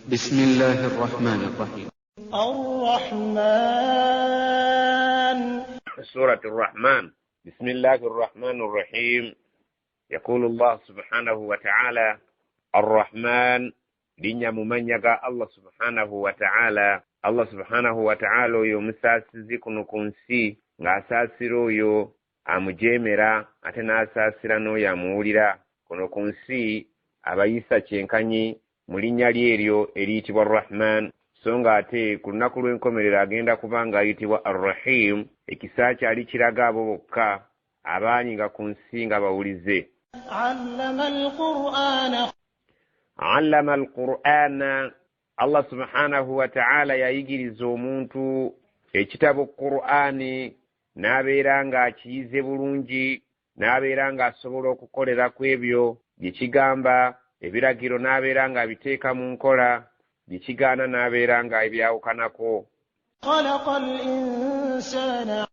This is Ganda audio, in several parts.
بسم الله الرحمن الرحيم. الرحمن. سورة الرحمن. بسم الله الرحمن الرحيم. يقول الله سبحانه وتعالى الرحمن linnya mu mannya ga Allah subhanahu wa ta'ala. Allah subhanahu wa ta'ala oyo omusaasizi kuno ku nsi, ng'asaasira oyo amujeemera ate n'asaasira n'oyo amuwulira. Kuno ku nsi abayisa kyenkanyi mu linnya lye eryo eriyitibwa Rahman, so ng'ate ku lunaku lw'enkomerero agenda kuba ng'ayitibwa Arrahim. Ekisa kyali kiraga abo bokka abaali nga ku nsi nga bawulize. Allama al-Qur'ana. Allama al-Qur'ana. Allah subhanahu wa ta'ala yayigiriza omuntu ekitabo Qur'ani n'abeera ng'akiyize bulungi, n'abeera ng'asobola okukolera ku ebyo bye kigamba, ebiragiro n'abeera ng'abiteeka mu nkola, bye kigaana n'abeera ng'ebyawukanako. Khalaqa al-insana.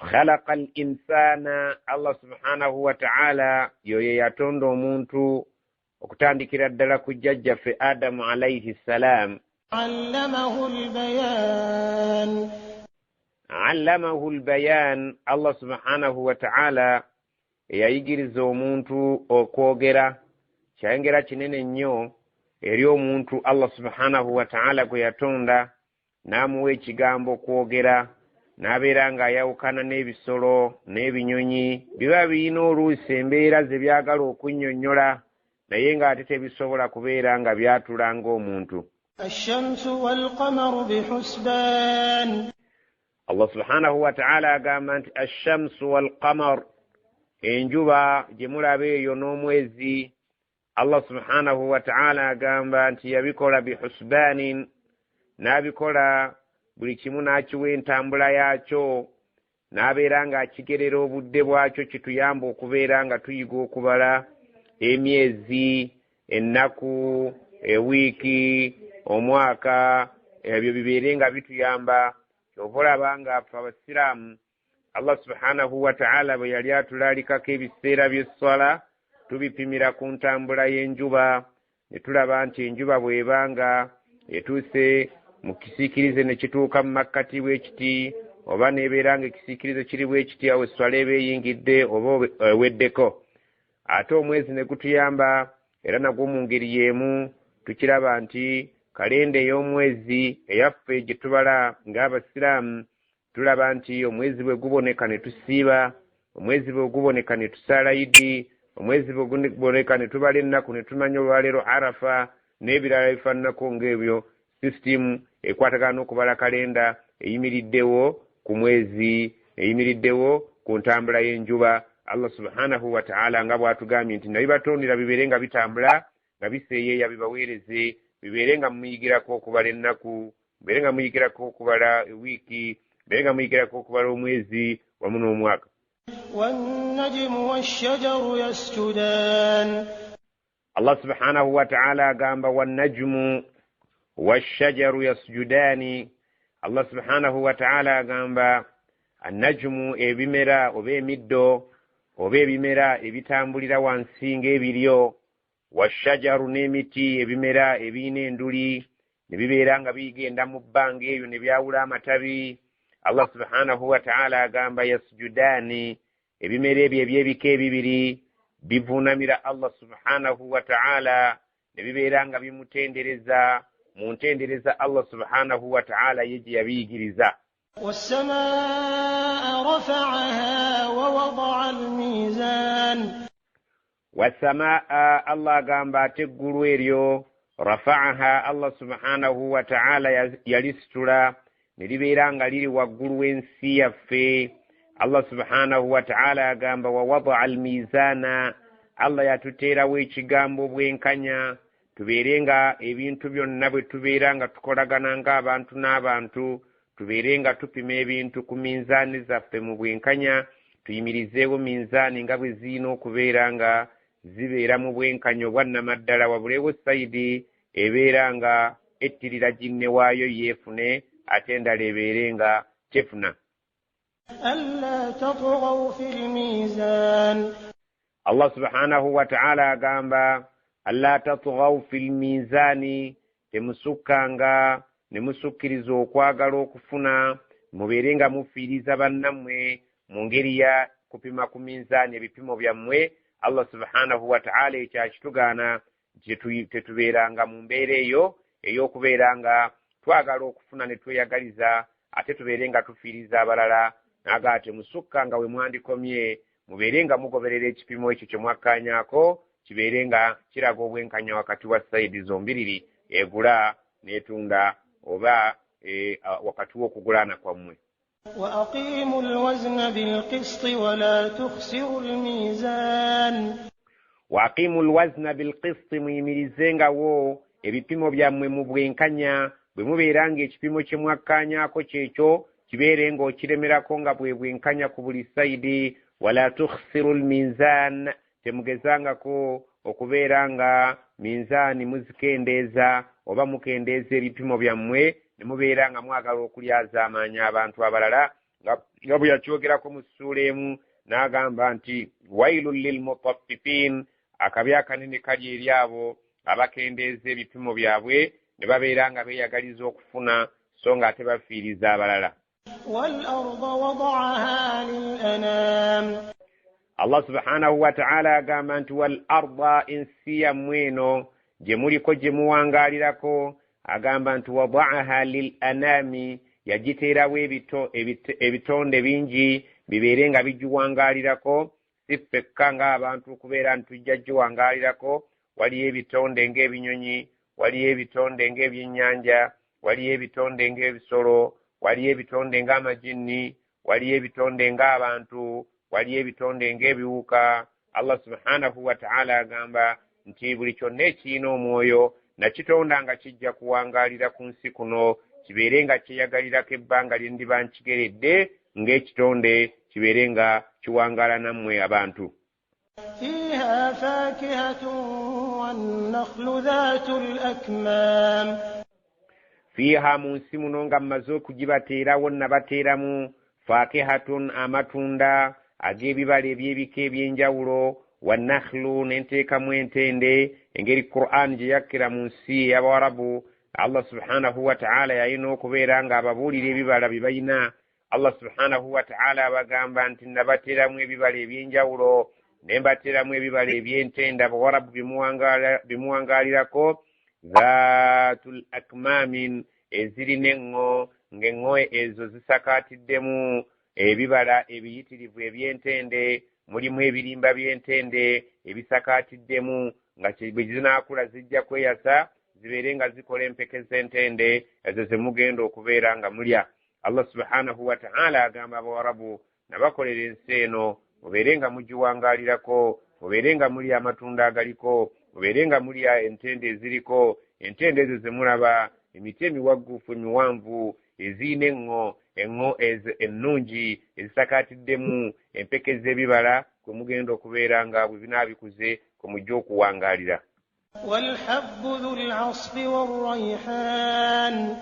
Khalaqa al-insana. Allah subhanahu wa ta'ala yoyo yatonda omuntu okutandikira ddala ku jjajjaffe Adamu alayhi salam. Allamahu al-bayan. Allamahu al-bayan. Allah subhanahu wa ta'ala eyayigiriza omuntu okwogera. Kyayengera kinene nnyo eri omuntu Allah subhanahu wa ta'ala gwe yatonda n'amuwa ekigambo okwogera, n'abeera ng'ayawukana n'ebisolo n'ebinyonyi biba birina oluusi embeera ze byagala okunnyonnyola, naye ng'ate tebisobola kubeera nga byatula ng'omuntu. Ash-shamsu wal-qamaru bihusban. Allah subhanahu wa ta'ala agamba nti ash-shamsu wal-qamar, enjuba gye mulaba eyo n'omwezi. Allah subhanahu wa ta'ala agamba nti yabikola bihusbanin, n'abikola buli kimu n'akiwa entambula yaakyo, n'abeera ng'akigerera obudde bwakyo, kituyamba okubeera nga tuyiga okubala emyezi, ennaku, ewiiki, omwaka, ebyo bibeere nga bituyamba. Kyova olaba nga ffe abasiraamu Allah subhanahu wa ta'ala bwe yali atulaalikako ebiseera by'esswala tubipimira ku ntambula y'enjuba, ne tulaba nti enjuba bw'eba nga etuuse mu kisiikirize ne kituuka mu makkati bw'ekiti, oba n'ebeera nga ekisiikirize kiri bw'ekiti, awo esswala eba eyingidde oba eweddeko. Ate omwezi ne gutuyamba era nagwo mu ngeri y'emu tukiraba nti kalenda ey'omwezi eyaffe gye tubala ng'abasiraamu, tulaba nti omwezi bwe guboneka ne tusiiba, omwezi bwe guboneka ne tusaala Idi, omwezi bwe guboneka ne tubala ennaku ne tumanya olwaleero Arafa n'ebirala ebifaananako ng'ebyo. Sisitimu ekwatagana n'okubala kalenda eyimiriddewo ku mwezi, eyimiriddewo ku ntambula y'enjuba. Allah subhanahu wa ta'ala nga bw'atugambye nti nabibatondera bibeere nga bitambula nga biseeyeeya bibaweereze, bibeere nga muyigirako okubala ennaku, bibeere nga muyigirako okubala ewiiki, bibeere nga muyigirako okubala omwezi wamu n'omwaka. Wan-najmu wash-shajaru yasjudan. Allah subhanahu wa ta'ala agamba wan-najmu wash-shajaru yasjudani. Allah subhanahu wa ta'ala agamba an-najmu ebimera oba emiddo oba ebimera ebitambulira wansi ng'ebiryo, washajaru n'emiti ebimera ebirina enduli ne bibeera nga bigenda mu bbanga eyo ne byawula amatabi. Allah subhanahu wa ta'ala agamba yasjudani, ebimera ebyo eby'ebika ebibiri bivuunamira Allah subhanahu wa ta'ala ne bibeera nga bimutendereza mu ntendereza Allah subhanahu wa ta'ala ye gye yabiyigiriza. Wassamaa rafa'aha wa wada'a al-mizan. Wassamaa, Allah agamba ate eggulu eryo rafa'aha, Allah subhanahu wa ta'ala yalisitula ne libeera nga liri waggulu w'ensi yaffe. Allah subhanahu wa ta'ala agamba wa wada'a al-mizana, Allah yatuteerawo ekigambo bwenkanya, tubeere nga ebintu byonna bwe tubeera nga tukolagana ng'abantu n'abantu, tubeere nga tupima ebintu ku minzaani zaffe mu bwenkanya, tuyimirizeewo minzaani nga bwe zirina okubeera nga zibeera mu bwenkanya obwannamaddala, wabulewo sayidi ebeera nga ettirira ginne waayo yeefune ate endala ebeere nga tefuna. Alla tatghaw fil mizan. Allah subhanahu wa ta'ala agamba alla tatghaw fil mizani, Temusukkanga ne musukkiriza okwagala okufuna, mubeere nga mufiiriza bannammwe mu ngeri ya kupima ku minzaani ebipimo byammwe. Allah subhanahu wataala ekyo akitugaana, tetubeeranga mu mbeera eyo ey'okubeera nga twagala okufuna ne tweyagaliza, ate tubeere nga tufiiriza abalala. Naga temusukka nga we mwandikomye, mubeere nga mugoberera ekipimo ekyo kye mwakkaanyaako, kibeere nga kiraga obwenkanya wakati wa sayidi zombiriri, egula n'etunda, oba wakati w'okugulaana kwammwe. وأقيموا الوزن بالقسط ولا تخسروا الميزان. وأقيموا الوزن بالقسط, muyimirizengawo ebipimo byammwe mu bwenkanya. Bwe mubeera ng'ekipimo kye mwakkaanyaako kyekyo, kibeere ng'okiremerako nga bwe bwenkanya ku buli sayidi. Wala tukhsiru lminzan, temugezangako okubeera nga minzaani muzikendeeza oba mukendeeza ebipimo byammwe ne mubeera nga mwagala okulyazaamaanya abantu abalala, nga bwe yakyogerako mu ssuula emu n'agamba nti wailun lilmutaffifin, akabi akanene kali eri abo abakendeeza ebipimo byabwe ne babeera nga beeyagaliza okufuna so nga ate bafiiriza abalala. والأرض وضعها للأنام. Allah subhanahu wataala agamba nti wal arda, ensi yammwe eno gye muliko gye muwangaalirako, agamba nti wadaaha lil anami, yagiteerawo ebitonde bingi bibeere nga bigiwangaalirako. Si ffekka ng'abantu okubeera nti tujja giwangaalirako, waliyo ebitonde ng'ebinyonyi, waliyo ebitonde ng'ebyennyanja, waliyo ebitonde ng'ebisolo, waliyo ebitonde ng'amajinni, waliyo ebitonde ng'abantu, waliyo ebitonde ng'ebiwuka. Allah subhanahu wataala agamba nti buli kyonna ekirina omwoyo nakitonda nga kijja kuwangaalira ku nsi kuno, kibeere nga kyeyagalirako ebbanga lye ndiba nkigeredde ng'ekitonde, kibeere nga kiwangaala nammwe abantu. فيها فاكهة والنخل ذات الأكمام. Fiiha, mu nsi muno nga mmaze okugibateerawo, nabateeramu fakihatun, amatunda ag'ebibala eby'ebika ebyenjawulo, wanakhlu, nenteekamu entende. Engeri Quran gye yakkira mu nsi ey'Abawarabu, Allah subhanahu wataala yalina okubeera ng'ababuulira ebibala bye balina. Allah subhanahu wataala abagamba nti nabateeramu ebibala ebyenjawulo, ne mbateeramu ebibala eby'entende, Abawarabu byemuwangaalirako, zaatul akmamin, ezirina eŋŋo, ng'eŋŋo ezo zisakaatiddemu ebibala ebiyitirivu eby'entende. Mulimu ebirimba by'entende ebisakaatiddemu, nga bwe zinaakula zijja kweyasa zibeere nga zikola empeke z'entende ezo ze mugenda okubeera nga mulya. Allah subhanahu wataala agamba Abawarabu, nabakolera ensi eno mubeere nga mugiwangaalirako, mubeere nga mulya amatunda agaliko, mubeere nga mulya entende eziriko. Entende ezo ze mulaba, emiti emiwagguufu emiwanvu eziyina eŋŋo, eŋŋo ezo ennungi ezisakaatiddemu empeke z'ebibala, kwe mugenda okubeera nga bwe binaabikuze kwe mujja okuwangaalira. والحب ذو العصف والريحان.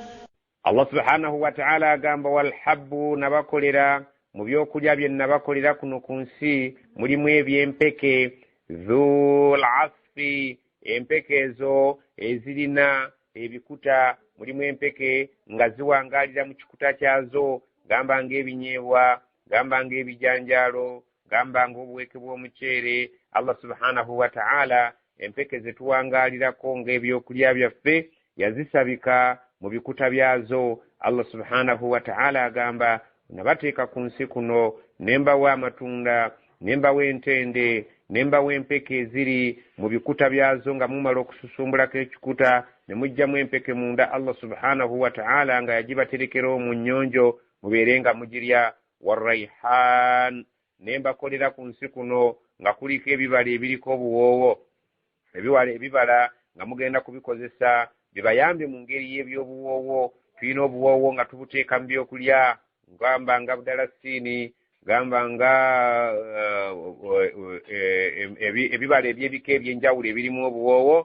Allah subhanahu wataala agamba walhabbu, nabakolera mu byokulya bye nabakolera kuno ku nsi mulimu ebyempeke, dhul asfi, empeke ezo ezirina ebikuta. Mulimu empeke nga ziwangaalira mu kikuta kyazo, gamba ng'ebinyeebwa, gamba ng'ebijanjaalo, gamba ng'obuweke bw'omuceere. Allah subhanahu wataala empeke ze tuwangaalirako ng'ebyokulya byaffe yazisabika mu bikuta byazo. Allah subhanahu wataala agamba nabateeka ku nsi kuno ne mbawa amatunda, ne mbawa entende, ne mbawa empeke eziri mu bikuta byazo, nga mumala okususumbulako ekikuta ne mugjamu empeke munda. Allah subhanahu wataala nga yagibaterekera mu nnyonjo mubeere nga mugirya. Waraihan, ne mbakolera ku nsi kuno nga kuliko ebibala ebiriko obuwoowo, ebibala nga mugenda kubikozesa bibayambe mu ngeri y'ebyobuwoowo. Tulina obuwoowo nga tubuteeka mu byokulya, gamba nga budalasiini, gamba nga ebibala eby'ebika ebyenjawulo ebirimu obuwoowo,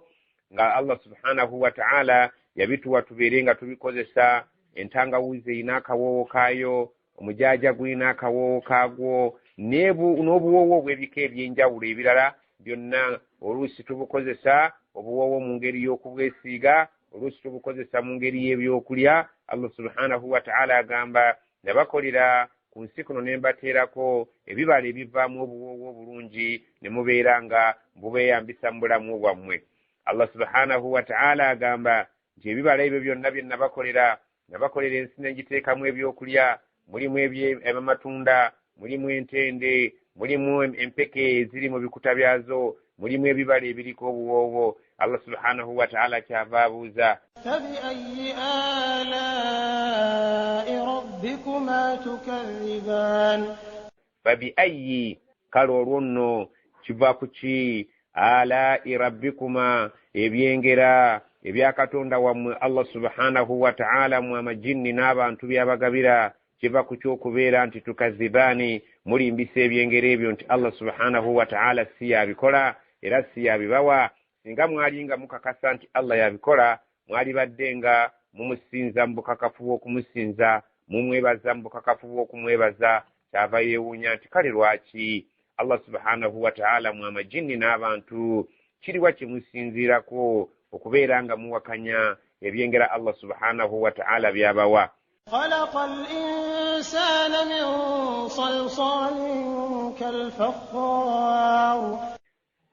nga Allah subhanahu wataala yabituwa tubeere nga tubikozesa. Entangawuzi erina akawoowo kaayo, omujaaja gulina akawoowo kaagwo, n'obuwoowo obw'ebika ebyenjawulo ebirala byonna. Oluusi tubukozesa obuwoowo mu ngeri y'okubwesiiga, Oluusi tubukozesa mu ngeri y'ebyokulya. Allah subhanahu wataala agamba, nabakolera ku nsi kuno ne mbateerako ebibala ebivaamu obuwoowo obulungi, ne mubeera nga bubeeyambisa mu bulamu bwammwe. Allah subhanahu wataala agamba nti ebibala ebyo byonna bye nabakolera, nabakolera ensi ne ngiteekamu ebyokulya, mulimu amatunda, mulimu entende, mulimu empeke eziri mu bikuta byazo, mulimu ebibala ebiriko obuwoowo. Allah subhanahu wataala kyava abuuza, fabiayi alai rabbikuma tukadhiban. Fabiayi, kale olwo nno kiva ku ki? Alai rabbikuma, ebyengera ebya Katonda wammwe Allah subhanahu wataala mu amajinni n'abantu byabagabira, kiva ku kyokubeera nti tukazibaani, mulimbisa ebyengera ebyo nti Allah subhanahu wataala si yabikola era si yabibawa. Singa mwali nga mukakasa nti Allah yabikola, mwalibadde nga mumusinza mu bukakafu bw'okumusinza, mumwebaza mu bukakafu bw'okumwebaza. Kyava yeewuunya nti kale lwaki Allah subhanahu wataala mu amajinni n'abantu kiriwa kyemusinziirako okubeera nga muwakanya ebyengera Allah subhanahu wataala byabawa. خلق الإنسان من صلصال كالفخار.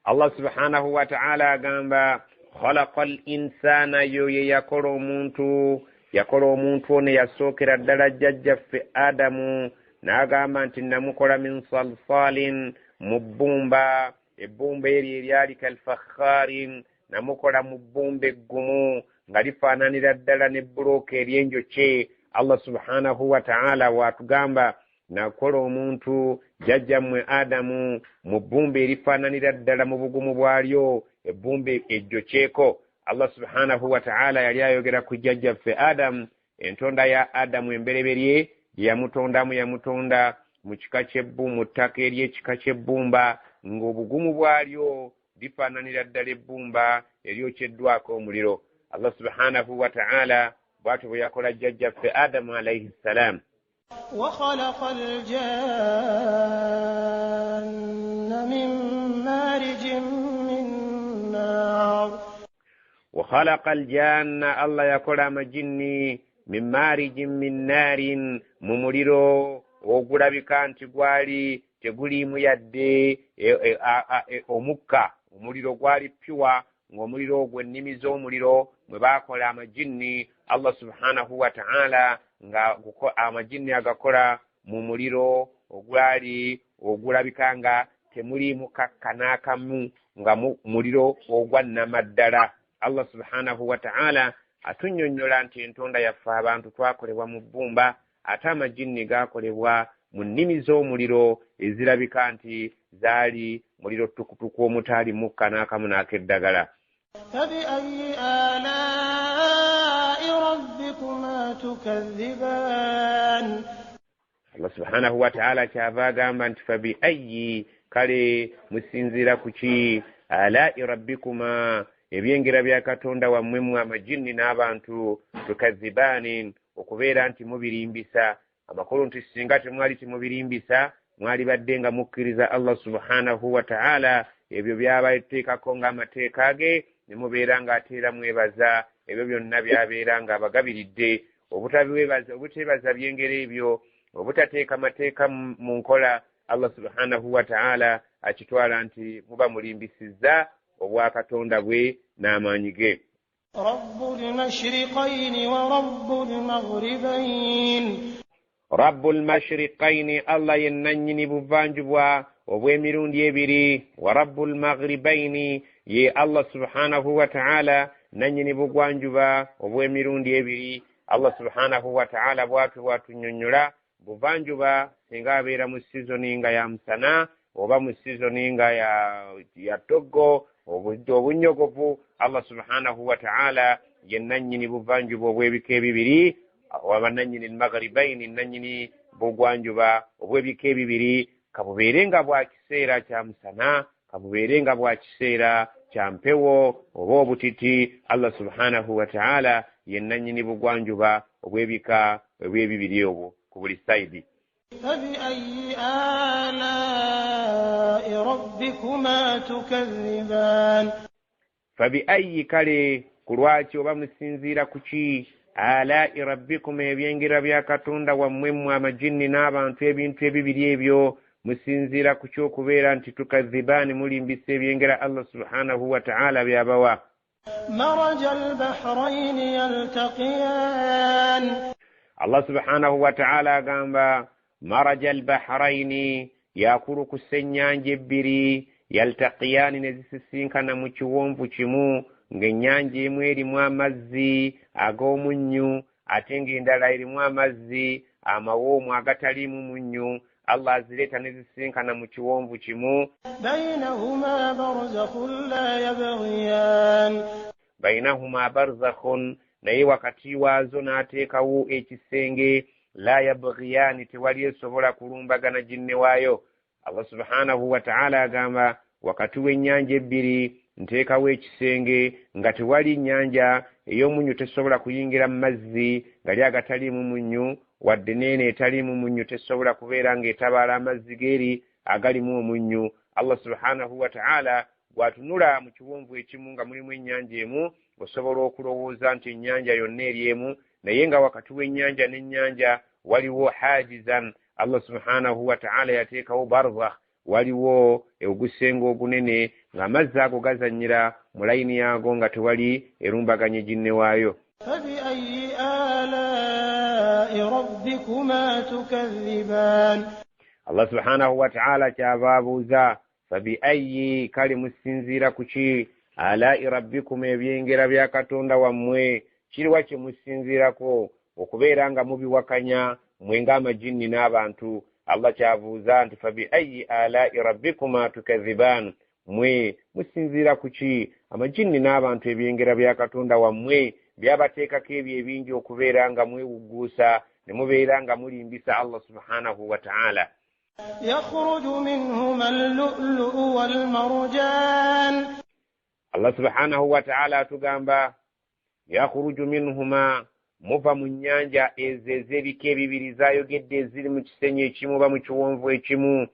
Allah subhanahu wataala agamba, khalaqa al insana, yo ye yakola omuntu, yakola omuntu ono yasookera ddala jjajjaffe Adamu, n'agamba nti namukola min salsalin, mu bbumba, ebbumba eryo eryali kalfakharin, namukola mu bbumba eggumu nga lifaananira ddala ne bbulooka ery'enjokye. Allah subhanahu wataala waatugamba, nakola omuntu jjajjammwe Adamu mu bbumba erifaananira ddala mu bugumu bwalyo, ebbumba ejjokyeko. Allah subhanahu wataala yali ayogera ku jjajjaffe Adamu, entonda ya Adamu embereberye gye yamutondamu, yamutonda mu kika mu ttaka ery'ekika ky'ebbumba, ng'obugumu bwalyo lifaananira ddala ebbumba eryokyeddwako omuliro. Allah subhanahu wataala bw'atyo bwe yakola jjajjaffe Adamu alaihi ssalam. وخلق الجان من مارج من نار. وخلق الجان, Allah yakola amajinni min marijin min naarin, mu muliro ogulabika nti gwali teguliimu yadde omukka, omuliro gwali pyuwa, ng'omuliro ogwo ennimi z'omuliro mwe baakola amajinni. Allah subhanahu wataala nga amajinni agakola mu muliro ogwali ogulabika nga temuliimu kakka n'akamu, nga muliro ogwa nnamaddala. Allah subhanahu wataala atunnyonnyola nti entonda yaffe abantu twakolebwa mu bbumba, ate amajinni gaakolebwa mu nnimi z'omuliro ezirabika nti zaali muliro ttukutuku omutaali mukka n'akamu n'ak'eddagala. fabiayi alai rabbikuma tukadhiban. Allah subhanahu wataala kyava agamba nti fabiayi, kale musinziira ku ki? Alai rabbikuma, ebyengera bya Katonda wammwe mmwe amajinni n'abantu, tukadhibaani, okubeera nti mubirimbisa. Amakulu nti singa temwali timubirimbisa, mwalibadde nga mukkiriza Allah subhanahu wataala ebyo byabateekako ng'amateeka ge, ne mubeera ng'ate era mwebaza ebyo byonna byabeera ng'abagabiridde. Obuteebaza byengera ebyo, obutateeka mateeka mu nkola, Allah subhanahu wataala akitwala nti muba mulimbisizza obwakatonda bwe n'amaanyi ge. Rabbul mashriqayni wa rabbul maghribayn. Rabbul mashriqayni, Allah ye nannyini buvanjubwa obw'emirundi ebiri, wa rabbul maghribayni, ye Allah subhanahu wataala nannyini bugwanjuba obw'emirundi ebiri. Allah subhanahu wataala bw'atyo bw'atunnyonnyola buvanjuba singa abeera mu sizoni nga ya musana oba mu sizoni nga ya toggo obunnyogovu. Allah subhanahu wataala ye nannyini buvanjuba obw'ebika ebibiri, oba nannyini maghribaini, nannyini bugwanjuba obw'ebika ebibiri, kabubeere nga bwa kiseera kya musana, kabubeere nga bwa kiseera kya mpewo oba obutiti. Allah subhanahu wataala ye nannyini bugwanjuba obw'ebika obw'ebibiri obwo ku buli sayidi. fabiayi alai rabbikuma tukadhiban. Fabiayi, kale Ku lwaki oba musinziira ku ki? Alaai rabbikum, ebyengera bya Katonda wammwe mmwe amajinni n'abantu, ebintu ebibiri ebyo musinziira ku ky'okubeera nti tukadhibaani, mulimbisa ebyengera Allah subhanahu wa ta'ala byabawa. Maraja al-bahrayni yaltaqiyan. Allah subhanahu wa ta'ala agamba maraja al-bahrayni, yakulukusa ennyanja ebbiri, yaltaqiyaani, ne zisisinkana mu kiwonvu kimu, ng'ennyanja emu erimu amazzi ag'omunnyu ate ng'endala erimu amazzi amawoomu agataliimu munnyu. Allah azireeta ne zisisinkana mu kiwonvu kimu. Bainahuma barzakhun la yabghiyan. Bainahuma barzakhun, naye wakati waazo n'ateekawo ekisenge, la yabghiyani, tewali esobola kulumbagana ginne waayo. Allah subhanahu wa ta'ala agamba wakati w'ennyanja ebbiri nteekawo ekisenge nga tewali nnyanja ey'omunnyu tesobola kuyingira mu mazzi gali agataliimu munnyu, wadde n'eno etaliimu munnyu tesobola kubeera ng'etabaala amazzi g'eri agalimu omunnyu. Allah subhanahu wa ta'ala bw'atunula mu kiwonvu ekimu nga mulimu ennyanja emu, osobola okulowooza nti ennyanja yonna eri emu, naye nga wakati w'ennyanja n'ennyanja waliwo hajizan. Allah subhanahu wa ta'ala yateekawo barzakh, waliwo ogusenge ogunene ng'amazzi ago gazannyira mu layini yaago nga tewali erumbaganye ginne waayo. Fabi ayyi alaa'i rabbikuma tukadhiban. Allah subhanahu wa ta'ala kyava abuuza fabi ayyi, kale musinziira ku ki? Alaa'i rabbikum, ebyengera bya Katonda wammwe, kiriwa kye musinziirako okubeera nga mubiwakanya mmwe ng'amajinni n'abantu? Allah kyabuuza nti fabi ayyi alaa'i rabbikuma tukadhiban, mmwe musinziira ku ki? Amajinni n'abantu ebyengera bya Katonda wammwe byabateekako ebyo ebingi okubeera nga mwewugguusa ne mubeera nga mulimbisa Allah subhanahu wa ta'ala. Yakhruju minhuma al-lu'lu'u wal-marjan. Allah subhanahu wa ta'ala atugamba yakhruju minhuma, muva mu nnyanja ezo ez'ebika ebibiri zayogedde eziri mu kisenyi ekimu oba mu kiwonvu ekimu,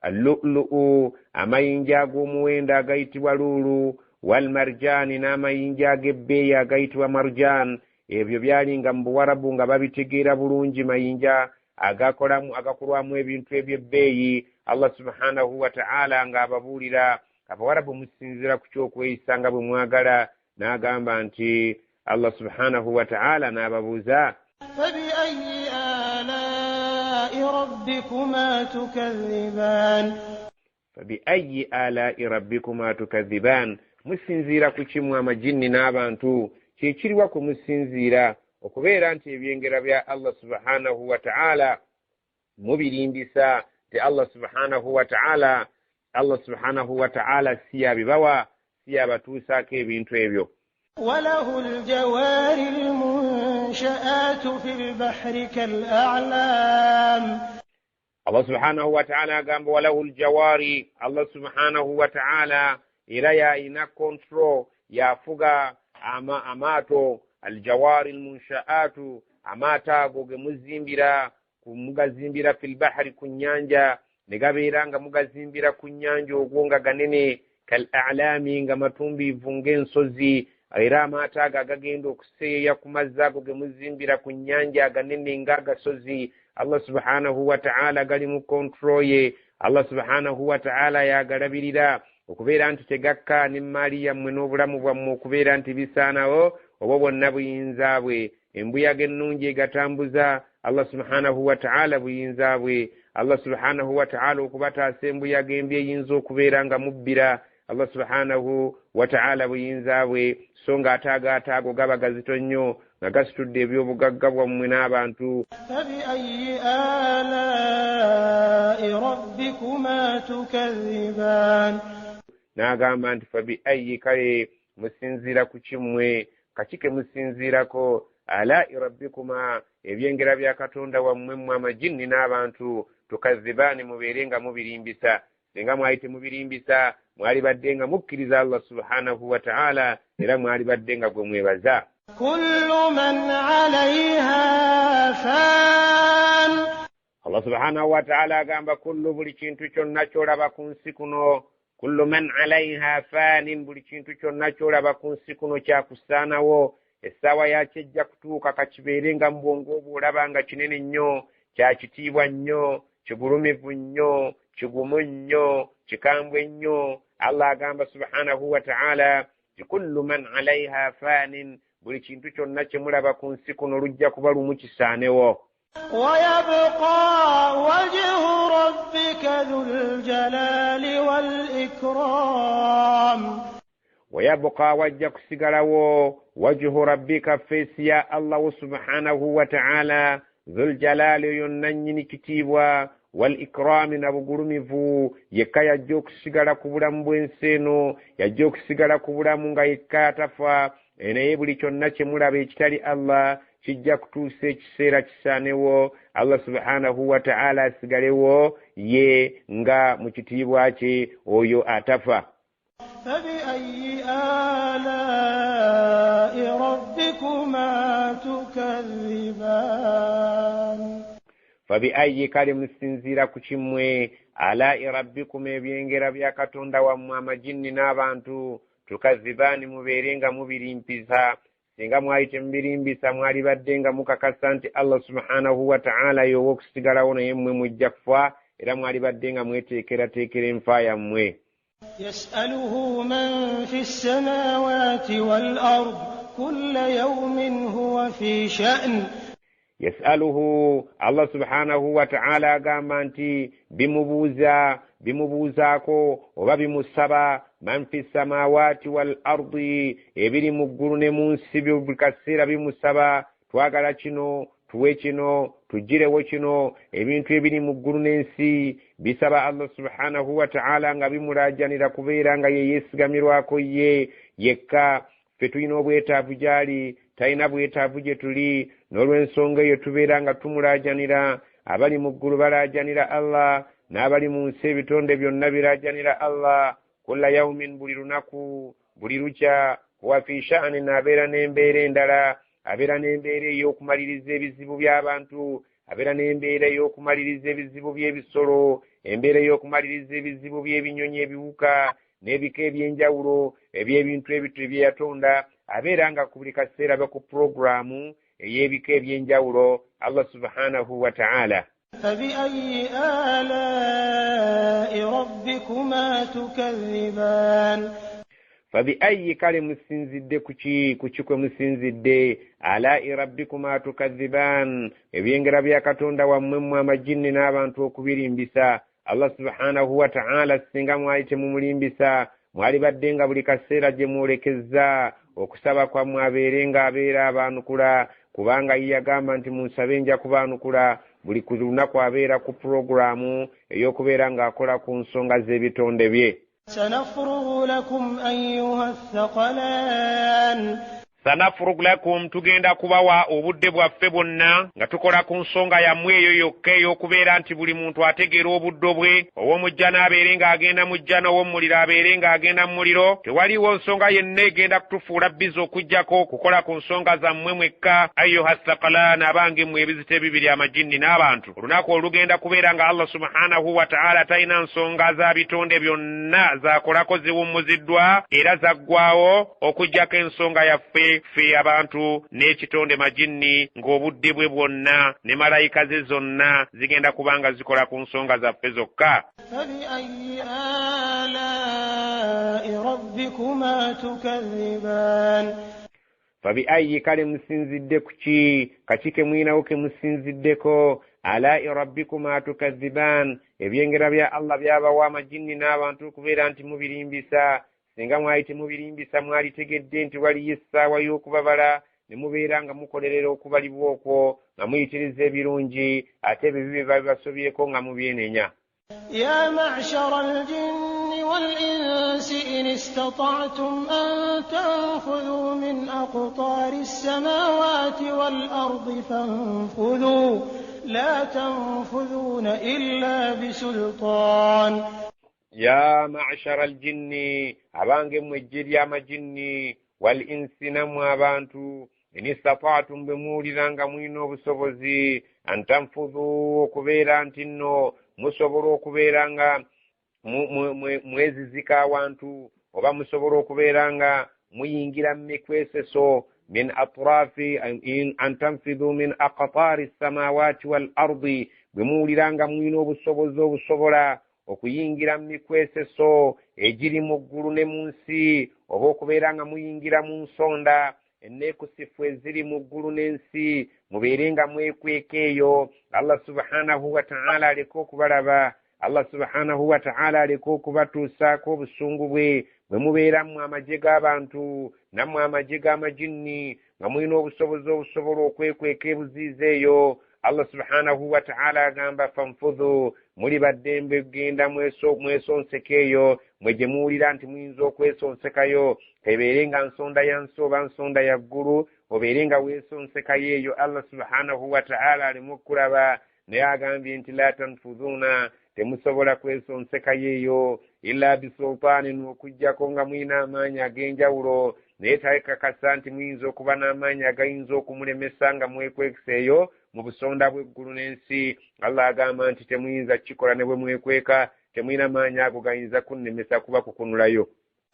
allu'lu'u, amayinja ag'omuwendo agayitibwa luulu, walmarjaani, n'amayinja ag'ebbeeyi agayitibwa marjan. Ebyo byali nga mu Buwarabu nga babitegeera bulungi, mayinja agakolwamu ebintu eby'ebbeeyi. Allah subhanahu wa ta'ala ng'ababuulira Abawarabu musinziira ku ky'okweyisa nga bwe mwagala, n'agamba nti Allah subhanahu wa ta'ala n'ababuuza fabi ayyi alaa'i rabbikuma tukadhiban. Fabi ayyi alaa'i rabbikuma tukadhiban, musinziira ku kimu amajinni n'abantu, kyekiriwa kwe musinziira okubeera nti ebyengera bya Allah subhanahu wa ta'ala mubirimbisa, nti Allah subhanahu wa ta'ala, Allah subhanahu wa ta'ala si yabibawa, si yabatuusaako ebintu ebyo. Walahu al-jawari al-munsha'atu fil bahri kal-a'lam. Allah subhanahu wa ta'ala agamba walahu al-jawari, Allah subhanahu wa ta'ala era yayina control, yafuga amaato, al-jawari al-munsha'atu, amaato ago ge muzimbira, mugazimbira fil bahri, ku nnyanja, ne gabeera nga mugazimbira ku nnyanja ogwo nga ganene, kal a'lami, nga matumbiivu ng'ensozi. Era amaato ago agagenda okuseeyeeya ku mazzi ago ge muzimbira ku nnyanja aganene ng'agasozi, Allah subhanahu wa ta'ala gali mu control ye. Allah subhanahu wa ta'ala yagalabirira okubeera nti tegakka n'emmaali yammwe n'obulamu bwammwe okubeera nti bisaanawo, obwo bwonna buyinza bwe. Embuyaga ennungi egatambuza, Allah subhanahu wa ta'ala buyinza bwe. Allah subhanahu wa ta'ala okubataasa embuyaga embi eyinza okubeera nga mubbira, Allah subhanahu wa ta'ala buyinza bwe. So ng'ate agaata ago gaba gazito nnyo nga gasitudde ebyobugagga bwammwe n'abantu. Fabi ayyi alaa'i rabbikuma tukadhiban. N'agamba nti fabi ayyi, kale musinziira ku kimmwe, kaki ke musinziirako? Alaa'i rabbikuma, ebyengera bya Katonda wammwe mmwe amajinni n'abantu, tukadhibaani, mubeere nga mubirimbisa. Singa mwali temubirimbisa, mwalibadde nga mukkiriza Allah subhanahu wa ta'ala, era mwalibadde nga gwe mwebaza. Kullu man 'alayha fan. Allah subhanahu wa ta'ala agamba kullu, buli kintu kyonna ky'olaba ku nsi kuno, Kullu man alaiha fanin, buli kintu kyonna kyolaba ku nsi kuno kyakusaanawo, essaawa yakyo ejja kutuuka. Kakibeere nga mu bwongo obwo olaba nga kinene nnyo, kyakitiibwa nnyo, kigulumivu nnyo, kigumu nnyo, kikambwe nnyo. Allah agamba subhanahu wa ta'ala ti kullu man alaiha fanin, buli kintu kyonna kye mulaba ku nsi kuno lujja kuba lumu kisaanewo. ويبقى وجه ربك ذو الجلال والإكرام. Wayabqa, wajja kusigalawo, wajhu rabbika, feesi ya Allahu subhanahu wa ta'ala, dhul-jalaali, oyo nannyini kitiibwa, wal ikraami, na bugulumivu. Yekka yajja okusigala ku bulamu bw'ensi eno, yajja okusigala ku bulamu nga yekka atafa. Naye buli kyonna kye mulaba ekitali Allah kijja kutuusa ekiseera kisaanewo, Allah subhanahu wa ta'ala asigalewo ye nga mu kitiibwa kye oyo atafa. فبأي آلاء ربكما تكذبان. Fabiayi, kale musinziira ku kimmwe, alai rabbikuma, ebyengera bya Katonda wammwe amajinni n'abantu, tukazibaani, mubeere nga mubirimpisa? Singa mwali temubirimbisa, mwalibadde nga mukakasa nti Allah subhanahu wa ta'ala y'owa okusigalawo, naye mmwe mujja kufa, era mwalibadde nga mweteekerateekera enfa yammwe. يسأله من في السماوات والأرض كل يوم هو في شأن. Yasaluhu, Allah subhanahu wa ta'ala agamba nti bimubuuza, bimubuuzaako oba bimusaba, man fi samawati wal ardi, ebiri mu ggulu ne mu nsi buli kaseera bimusaba, twagala kino, tuwe kino, tugirewo kino. Ebintu ebiri mu ggulu n'ensi bisaba Allah subhanahu wa ta'ala nga bimulajanira kubeera nga ye yeesigamirwako ye yekka. Ffe tulina obwetaavu gy'ali, talina bwetaavu gye tuli. N'olw'ensonga eyo tubeera nga tumulajanira. Abali mu ggulu balajanira Allah, n'abali mu nsi ebitonde byonna birajanira Allah. Kulla yaumin, buli lunaku, buli lukya, huwa fi sha'anin, abeera n'embeera endala, abeera n'embeera ey'okumaliriza ebizibu by'abantu, abeera n'embeera ey'okumaliriza ebizibu by'ebisolo, embeera ey'okumaliriza ebizibu by'ebinyonyi, ebiwuka n'ebika eby'enjawulo eby'ebintu ebito bye yatonda. Abeera nga ku buli kaseera aba ku puroguramu ey'ebika eby'enjawulo, Allah subhanahu wa ta'ala. فبأي آلاء ربكما تكذبان. Fabiayi, kale musinzidde kuki, kuki kwe musinzidde, alai rabbikuma tukaziban, ebyengera bya Katonda wammwe mmwe amajinni n'abantu okubirimbisa? Allah subhanahu wa ta'ala singa mwali temumulimbisa, mwalibadde nga buli kaseera gye mwolekezza okusaba kwammwe abeere nga abeera abaanukula, kubanga ye yagamba nti munsabe nja kubaanukula. Buli ku lunaku abeera ku puroguramu ey'okubeera ng'akola ku nsonga z'ebitonde bye. سنفرغ لكم أيها الثقلان. Sanafurug lakum, tugenda kubawa obudde bwaffe bwonna nga tukola ku nsonga yammwe eyo yokka ey'okubeera nti buli muntu ategeera obuddo bwe, ow'omujjana abeere ng'agenda mu jjana, ow'omuliro abeere ng'agenda mu muliro. Tewaliwo nsonga yenna egenda kutufuula biza okuggyako kukola ku nsonga zammwe mwekka. Ayuha thaqalan, abange mmwe ebizito ebibiri, amajinni n'abantu, olunaku olugenda kubeera nga Allah subhanahu wa ta'ala talina nsonga za bitonde byonna zakolako, ziwummuziddwa era zaggwawo okuggyako ensonga yaffe ffe abantu n'ekitonde majinni, ng'obudde bwe bwonna ne malayika ze zonna zigenda kuba nga zikola ku nsonga zaffe zokka. فبأي آلاء ربكما تكذبان. Fabiayi, kale musinzidde ku ki, kaki ke mwinawo ke musinziddeko, alai rabbikuma tukaziban, ebyengera bya Allah byabawa amajinni n'abantu okubeera nti mubirimbisa? Singa mwali temubirimbisa, mwalitegedde nti waliyo essaawa y'okubabala, ne mubeera nga mukolerera okubalibwa okwo nga muyitiriza ebirungi, ate ebibi biba bibasobyeko nga mubyenenya. يا معشر الجن والإنس إن استطعتم أن تنفذوا من أقطار السماوات والأرض فانفذوا لا تنفذون إلا بسلطان. Ya ma'shara aljinni, abange mmwe ejje ly'amajinni, wal insi, nammwe abantu, in istata'tum, bwe muwulira nga mulina obusobozi, an tanfudhu, okubeera nti nno musobola okubeera nga Mwezizika awantu oba musobola okubeera nga muyingira mu mikweseso min atrafi an tanfidhu min aqtaari ssamawati wal ardi, bwe muwulira nga mulina obusobozi obusobola okuyingira mu mikweseso egiri mu ggulu ne mu nsi, oba okubeera nga muyingira mu nsonda enneekusifu eziri mu ggulu n'ensi, mubeere nga mwekweka eyo. Allah subhanahu wataala aleke okubalaba, Allah subhanahu wataala aleke okubatuusaako obusungu bwe. Bwe mubeera mmwe amagye g'abantu nammwe amagye g'amajinni nga mulina obusobozi obusobola okwekweka ebuziiza eyo, Allah subhanahu wataala agamba fanfudhu, muli baddembe kugenda mwesonseka eyo mwe gye muwulira nti muyinza okwesonsekayo, ebeere nga nsonda ya nsi oba nsonda ya ggulu, obeere nga weesonsekayo eyo. Allah subhanahu wataala aleme okukulaba, naye agambye nti la tanfudhuuna, temusobola kwesonsekayo eyo illa bisultaanin, okuggyako nga mulina amaanyi ag'enjawulo. Naye takakasa nti muyinza okuba n'amaanyi agayinza okumulemesa nga mwekwekesa eyo mu busonda bw'eggulu n'ensi. Allah agamba nti temuyinza kukikola ne bwe mwekweka, temulina maanyi ago gayinza kunnemesa kuba kukunulayo.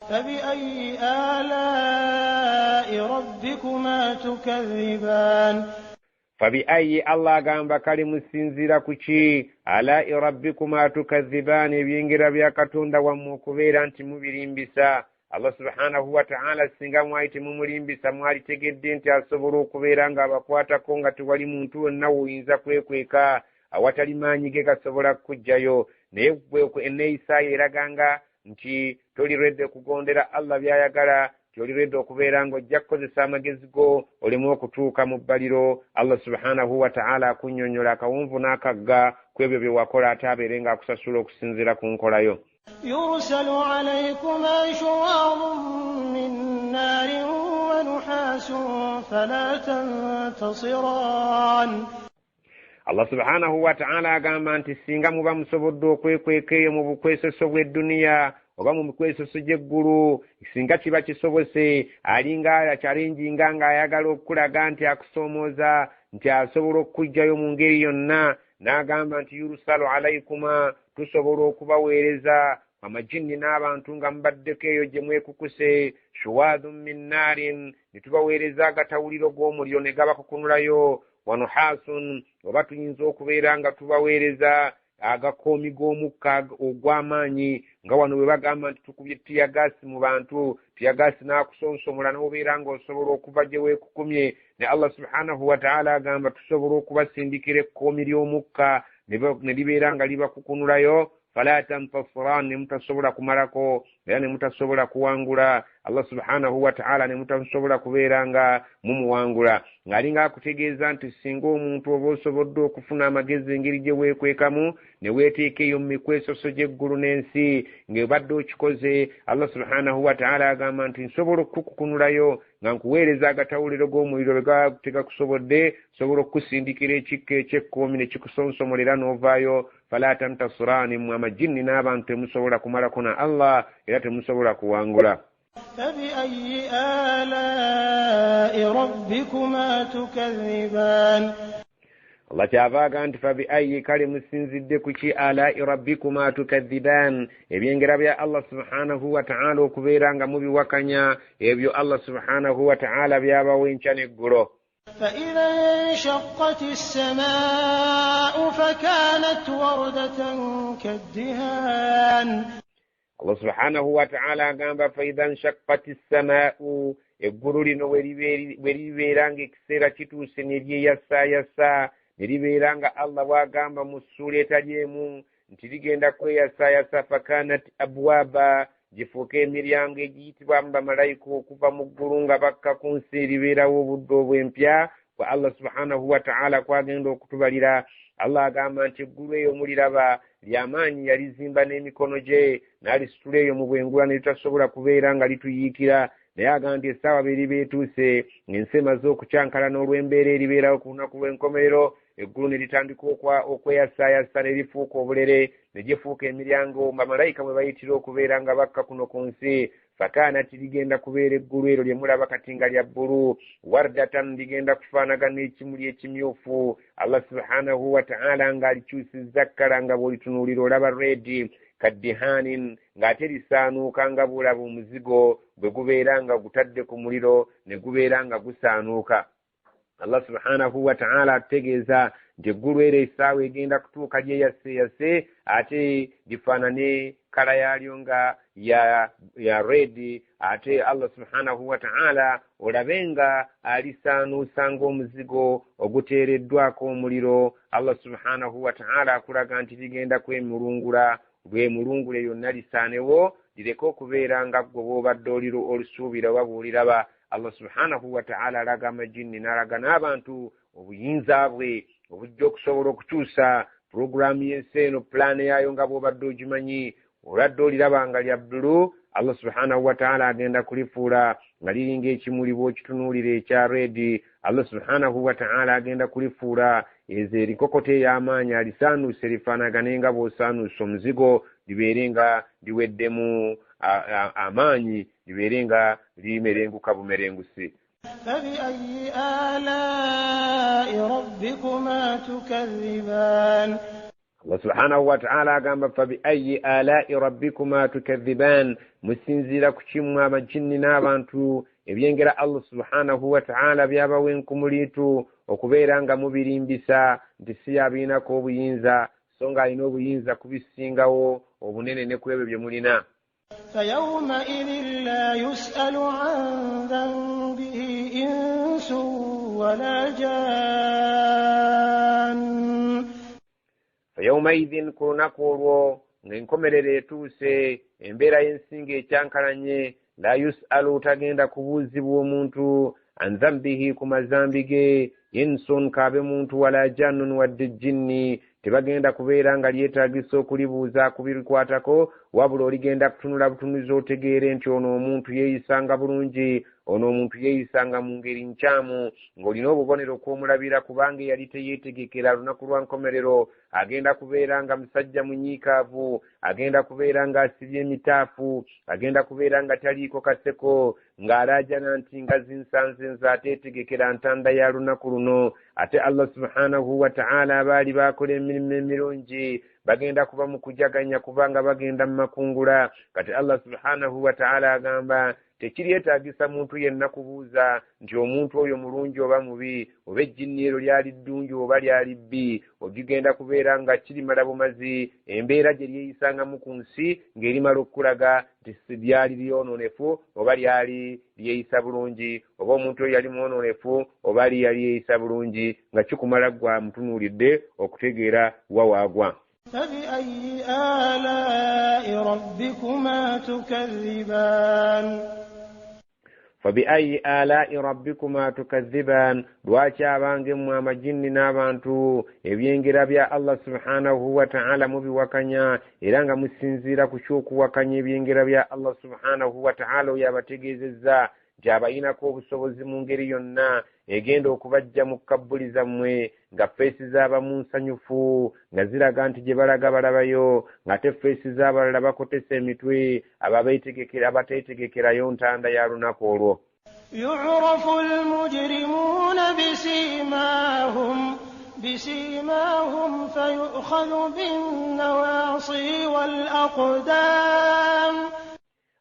Fabiayi alaai rabbikuma tukadhibaan. Fabiayi, Allah agamba kale musinziira ku ki? Alaai rabbikuma tukadhibaani, ebyengera bya Katonda wammwe okubeera nti mubirimbisa. Allah subhanahu wataala singa mwali temumulimbisa mwalitegedde nti asobola okubeera ng'abakwatako nga tewali muntu wonna woyinza kwekweka awatali maanyi ge gasobola kukuggyayo. Naye enneeyisaayo eraganga nti toli redde okugondera Allah by'ayagala, ti oli redde okubeera ng'ojja kukozesa amagezi go oleme okutuuka mu bbaliro. Allah subhanahu wataala akunnyonnyola akawonvu n'akagga ku ebyo bye wakola, ate abeere ng'akusasula okusinziira ku nkolayo. Yursalu alaykuma shuwaadun min naarin wa nuhaasun fala tantasiraan. Allah subhanahu wataala agamba nti singa muba musobodde okwekweka eyo mu bukwesoso bw'edduniya oba mu mikwesoso gy'eggulu, singa kiba kisobose, alinga akyalenjinga ng'ayagala okukulaga nti akusoomooza nti asobola okukuggyayo mu ngeri yonna, n'agamba nti yurusalu alaikuma, tusobola okubaweereza amajinni n'abantu nga mubaddeko eyo gye mwekukuse, shuwaadhun min naarin, ne tubaweereza agatawuliro g'omuliro ne gabakukunulayo, wanuhaasun, oba tuyinza okubeera nga tubaweereza agakoomi g'omukka ogw'amaanyi, nga wano bwe bagamba nti tukubye tiyagaasi mu bantu, tiyagaasi n'akusonsomola n'obeera ng'osobola okuva gye weekukumye. Ne Allah subhanahu wataala agamba tusobola okubasindikira ekkoomi ly'omukka ne libeera nga libakukunulayo, fala tantasiran, ne mutasobola kumalako era ne mutasobola kuwangula Allah subhanahu wataala, ne mutasobola kubeera nga mumuwangula. Ng'alinga akutegeeza nti singa omuntu oba osobodde okufuna amagezi engeri gye weekwekamu ne weeteeka eyo mu mikwesoso gy'eggulu n'ensi ng'obadde okikoze, Allah subhanahu wataala agamba nti nsobola okukukunulayo nga nkuweereza agatawuliro g'omuliro bwe gaba tegakusobodde, nsobola okukusindikira ekikka eky'ekkoomi ne kikusonsomolera n'ovaayo. Fala tantasiraani, mmwe amajinni n'abantu temusobola kumalako na Allah era temusobola kuwangula. Fabiayi alaai rabbikuma tukadhibaan. Allah kyava agamba nti fabiayi, kale musinzidde ku ki? Alaai rabbikuma tukadhibaan, ebyengera bya Allah subhanahu wataala okubeera nga mubiwakanya, ebyo Allah subhanahu wataala byabawa enkya n'eggulo. فإذا انشقت السماء فكانت وردة كالدهان. Allah subhanahu wataala agamba faidha nshaqqat ssamaau, eggulu lino bwe libeera ng'ekiseera kituuse ne lyeyasaayasa, ne libeera nga Allah bw'agamba mu ssuula etali emu nti ligenda kweyasaayasa, fakanat abwaba, gifuuke emiryango egiyitibwamu bamalayika okuva mu ggulu nga bakka ku nsi, eribeerawo obudde obw'empya bwe Allah subhanahu wataala kwagenda okutubalira. Allah agamba nti eggulu eyo muliraba lyamaanyi, yalizimba n'emikono gye n'alisitula eyo mu bwengula ne litasobola kubeera nga lituyiikira. Naye agamba nti essaawa bw'eriba etuuse ng'ensi emaze okukyankalana olw'embeera eribeerawo ku lunaku lw'enkomerero, eggulu ne litandika okweyasaayasa ne lifuuka obulere, ne gifuuka emiryango bamalayika mwe bayitira okubeera nga bakka kuno ku nsi. Fakaanati, ligenda kubeera eggulu eryo lye mulaba kati nga lya bbulu, wardatan, ligenda kufaanagana ekimuli ekimyufu. Allah subhanahu wataala ng'alikyusizza kkala nga bw'olitunuulira olaba redi. Kaddihaanin, ng'ate lisaanuuka nga bw'olaba omuzigo bwe gubeera nga gutadde ku muliro ne gubeera nga gusaanuuka. Allah subhanahu wataala atutegeeza nti eggulu era essaawa egenda kutuuka lyeyaseyase, ate lifaanane kala yaalyo nga ya redi, ate Allah subhanahu wataala olabe nga alisaanuusa ng'omuzigo oguteereddwako omuliro. Allah subhanahu wataala akulaga nti ligenda kwemulungula, lwemulungule yonna lisaanewo, lireke okubeera nga ggwe bw'obadde olusuubira oba bw'oliraba. Allah subhanahu wataala alaga amajinni n'alaga n'abantu obuyinza bwe obujja okusobola okukyusa puroguramu y'ensi eno, pulaani yaayo nga bw'obadde ogimanyi. Olwadde oliraba nga lya bbulu, Allah subhanahu wataala agenda kulifuula nga liringa ekimuli bw'okitunuulira ekya redi. Allah subhanahu wataala agenda kulifuula ezo erikokota ey'amaanyi, alisaanuuse lifaanagane nga bw'osaanuusa omuzigo, libeere nga liweddemu amaanyi, libeere nga limerenguka bumerengusi. Fabiayi alai rabbikuma tukadhiban. Allah subhanahu wataala agamba fabiayi alai rabbikuma tukadhiban, musinziira ku kimmwe amajinni n'abantu ebyengera Allah subhanahu wataala byabawa enkumuliitu okubeera nga mubirimbisa nti si yabirinako obuyinza, so nga alina obuyinza kubisingawo obunene ne ku ebyo bye mulina. Fayawmaidhin la yusalu an dhanbihi insun wala jan. Fayawmaidhin, ku lunaku olwo ng'enkomerero etuuse, embeera y'ensinga ekyankalanye, la yusalu, tagenda kubuuzibwa omuntu, an dhambihi, ku mazambi ge, insun, kaabe muntu, wala jannun, wadde jinni, tebagenda kubeera nga lyetaagisa okulibuuza kubirikwatako, wabula oligenda kutunula butunuzi otegeere nti ono omuntu yeeyisanga bulungi, ono omuntu yeeyisanga mu ngeri nkyamu, ng'olina obubonero kw'omulabira, kubanga eyali teyeetegekera lunaku lwa nkomerero agenda kubeera nga musajja munyiikaavu, agenda kubeera ng'asibye emitaafu, agenda kubeera nga taliiko kaseko, ng'alaajana nti nga zinsanze nze ateetegekera ntanda ya lunaku luno. Ate Allah subhanahu wataala abaali baakola emirimu emirungi bagenda kuba mu kujaganya kubanga bagenda mu makungula. Kati Allah subhanahu wataala agamba tekiryetaagisa muntu yenna kubuuza nti omuntu oyo mulungi oba mubi, oba ejjinni eryo lyali ddungi oba lyali bbi. Ogigenda kubeera nga kirimala bumazi embeera gye lyeyisangamu ku nsi ng'erimala okukulaga nti si lyali lyonoonefu oba lyali lyeyisa bulungi, oba omuntu oyo yali mwonoonefu oba li yali yeeyisa bulungi, nga kikumala ggwe amutunuulidde okutegeera wa waagwa. Fabiayi alai rabbikuma tukadhiban. Fabiayi alai rabbikuma tukadhiban, lwaki abange mmwe amajinni n'abantu ebyengera bya Allah subhanahu wataala mubiwakanya, era nga musinziira ku ky'okuwakanya ebyengera bya Allah subhanahu wataala oyo abategeezezza nti abayinako obusobozi mu ngeri yonna egenda okubajja mu kabbuli zammwe, nga feesi z'abamu nsanyufu nga ziraga nti gye balaga balabayo, ng'ate feesi z'abalala bakotesa emitwe, abo abateetegekerayo ntanda ya lunaku olwo. Yu'rafu al-mujrimuuna bisiimaahum fayu'khadhu bin-nawaasi wal-aqdaam.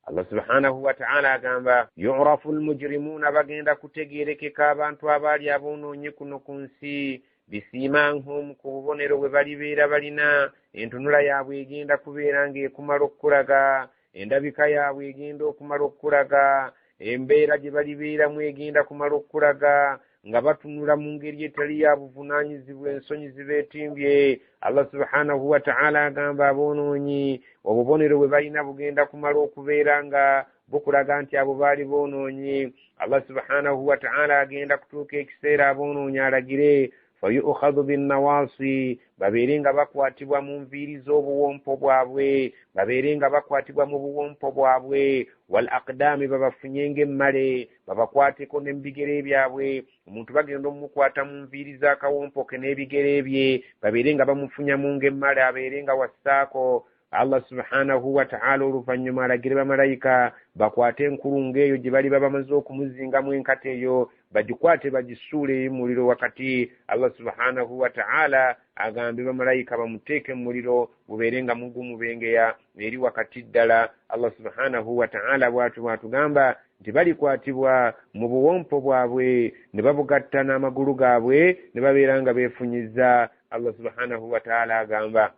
Allah subhanahu wataala agamba yu'rafu al-mujrimuuna, bagenda kutegeerekeka abantu abaali aboonoonye kuno ku nsi, bisiimaahum, ku bubonero bwe balibeera balina, entunula yaabwe egenda kubeera ng'ekumala okukulaga, endabika yaabwe egenda okumala okukulaga, embeera gye balibeeramu egenda kumala okukulaga, nga batunula mu ngeri etali ya buvunaanyizibwa, ensonyi zibeetimbye. Allah subhanahu wataala agamba aboonoonyi obubonero bwe balina bugenda kumala okubeera nga bukulaga nti abo baali boonoonyi. Allah subhanahu wataala agenda kutuuka ekiseera aboonoonyi alagire fayukhadhu binnawaasi, babeere nga bakwatibwa mu nviiri z'obuwompo bwabwe, babeere nga bakwatibwa mu buwompo bwabwe, wal aqdaami, babafunye ng'emmale, babakwateko ne mu bigere byabwe. Omuntu bagenda omukwata mu nviiri z'akawompo ke n'ebigere bye, babeere nga bamufunyamu ng'emmale, abeere nga wassaako. Allah subhanahu wataala oluvannyuma alagire bamalayika bakwate enkulungo eyo gye baliba bamaze okumuzingamu enkata eyo, bagikwate bagisuule eri muliro wakati. Allah subhanahu wataala agambe bamalayika bamuteeke mu muliro gubeere nga mugumubengeya eri wakati ddala. Allah subhanahu wataala bw'atyo bw'atugamba nti balikwatibwa mu buwompo bwabwe ne babugatta n'amagulu gaabwe ne babeera nga beefunyiza. Allah subhanahu wataala agamba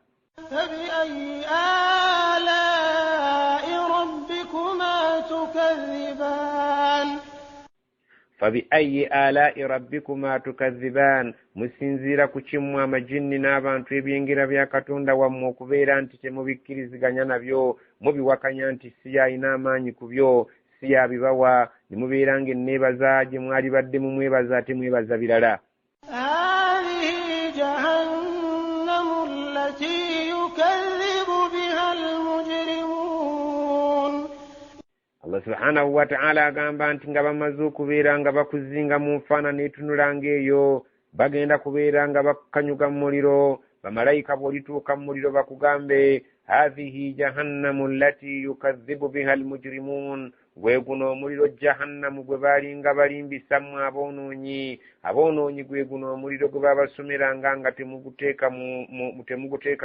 فبأي آلاء ربكما تكذبان. Fabiayi alai rabbikuma tukazibaan, musinziira ku kimmwe amajinni n'abantu ebyengera bya Katonda wammwe okubeera nti temubikkiriziganya nabyo, mubiwakanya nti si yalina amaanyi ku byo, si yabibawa, ne mubeera ng'enneebaza gye mwalibadde mumwebaza ate mwebaza birala. هذه جهنم التي يكذب بها المجرمون. Allah subhanahu wataala agamba nti nga bamaze okubeera nga bakuzinga mu nfaanana etunula ng'eyo, bagenda kubeera nga bakanyuga mu muliro. Bamalayika bw'olituuka mu muliro bakugambe hathihi jahannamu allati yukadhibu biha almujrimun, gwe guno omuliro jahannamu gwe baalinga balimbisa mmwe aboonoonyi. Aboonoonyi gwe guno omuliro gwe babasomeranga nga temuguteeka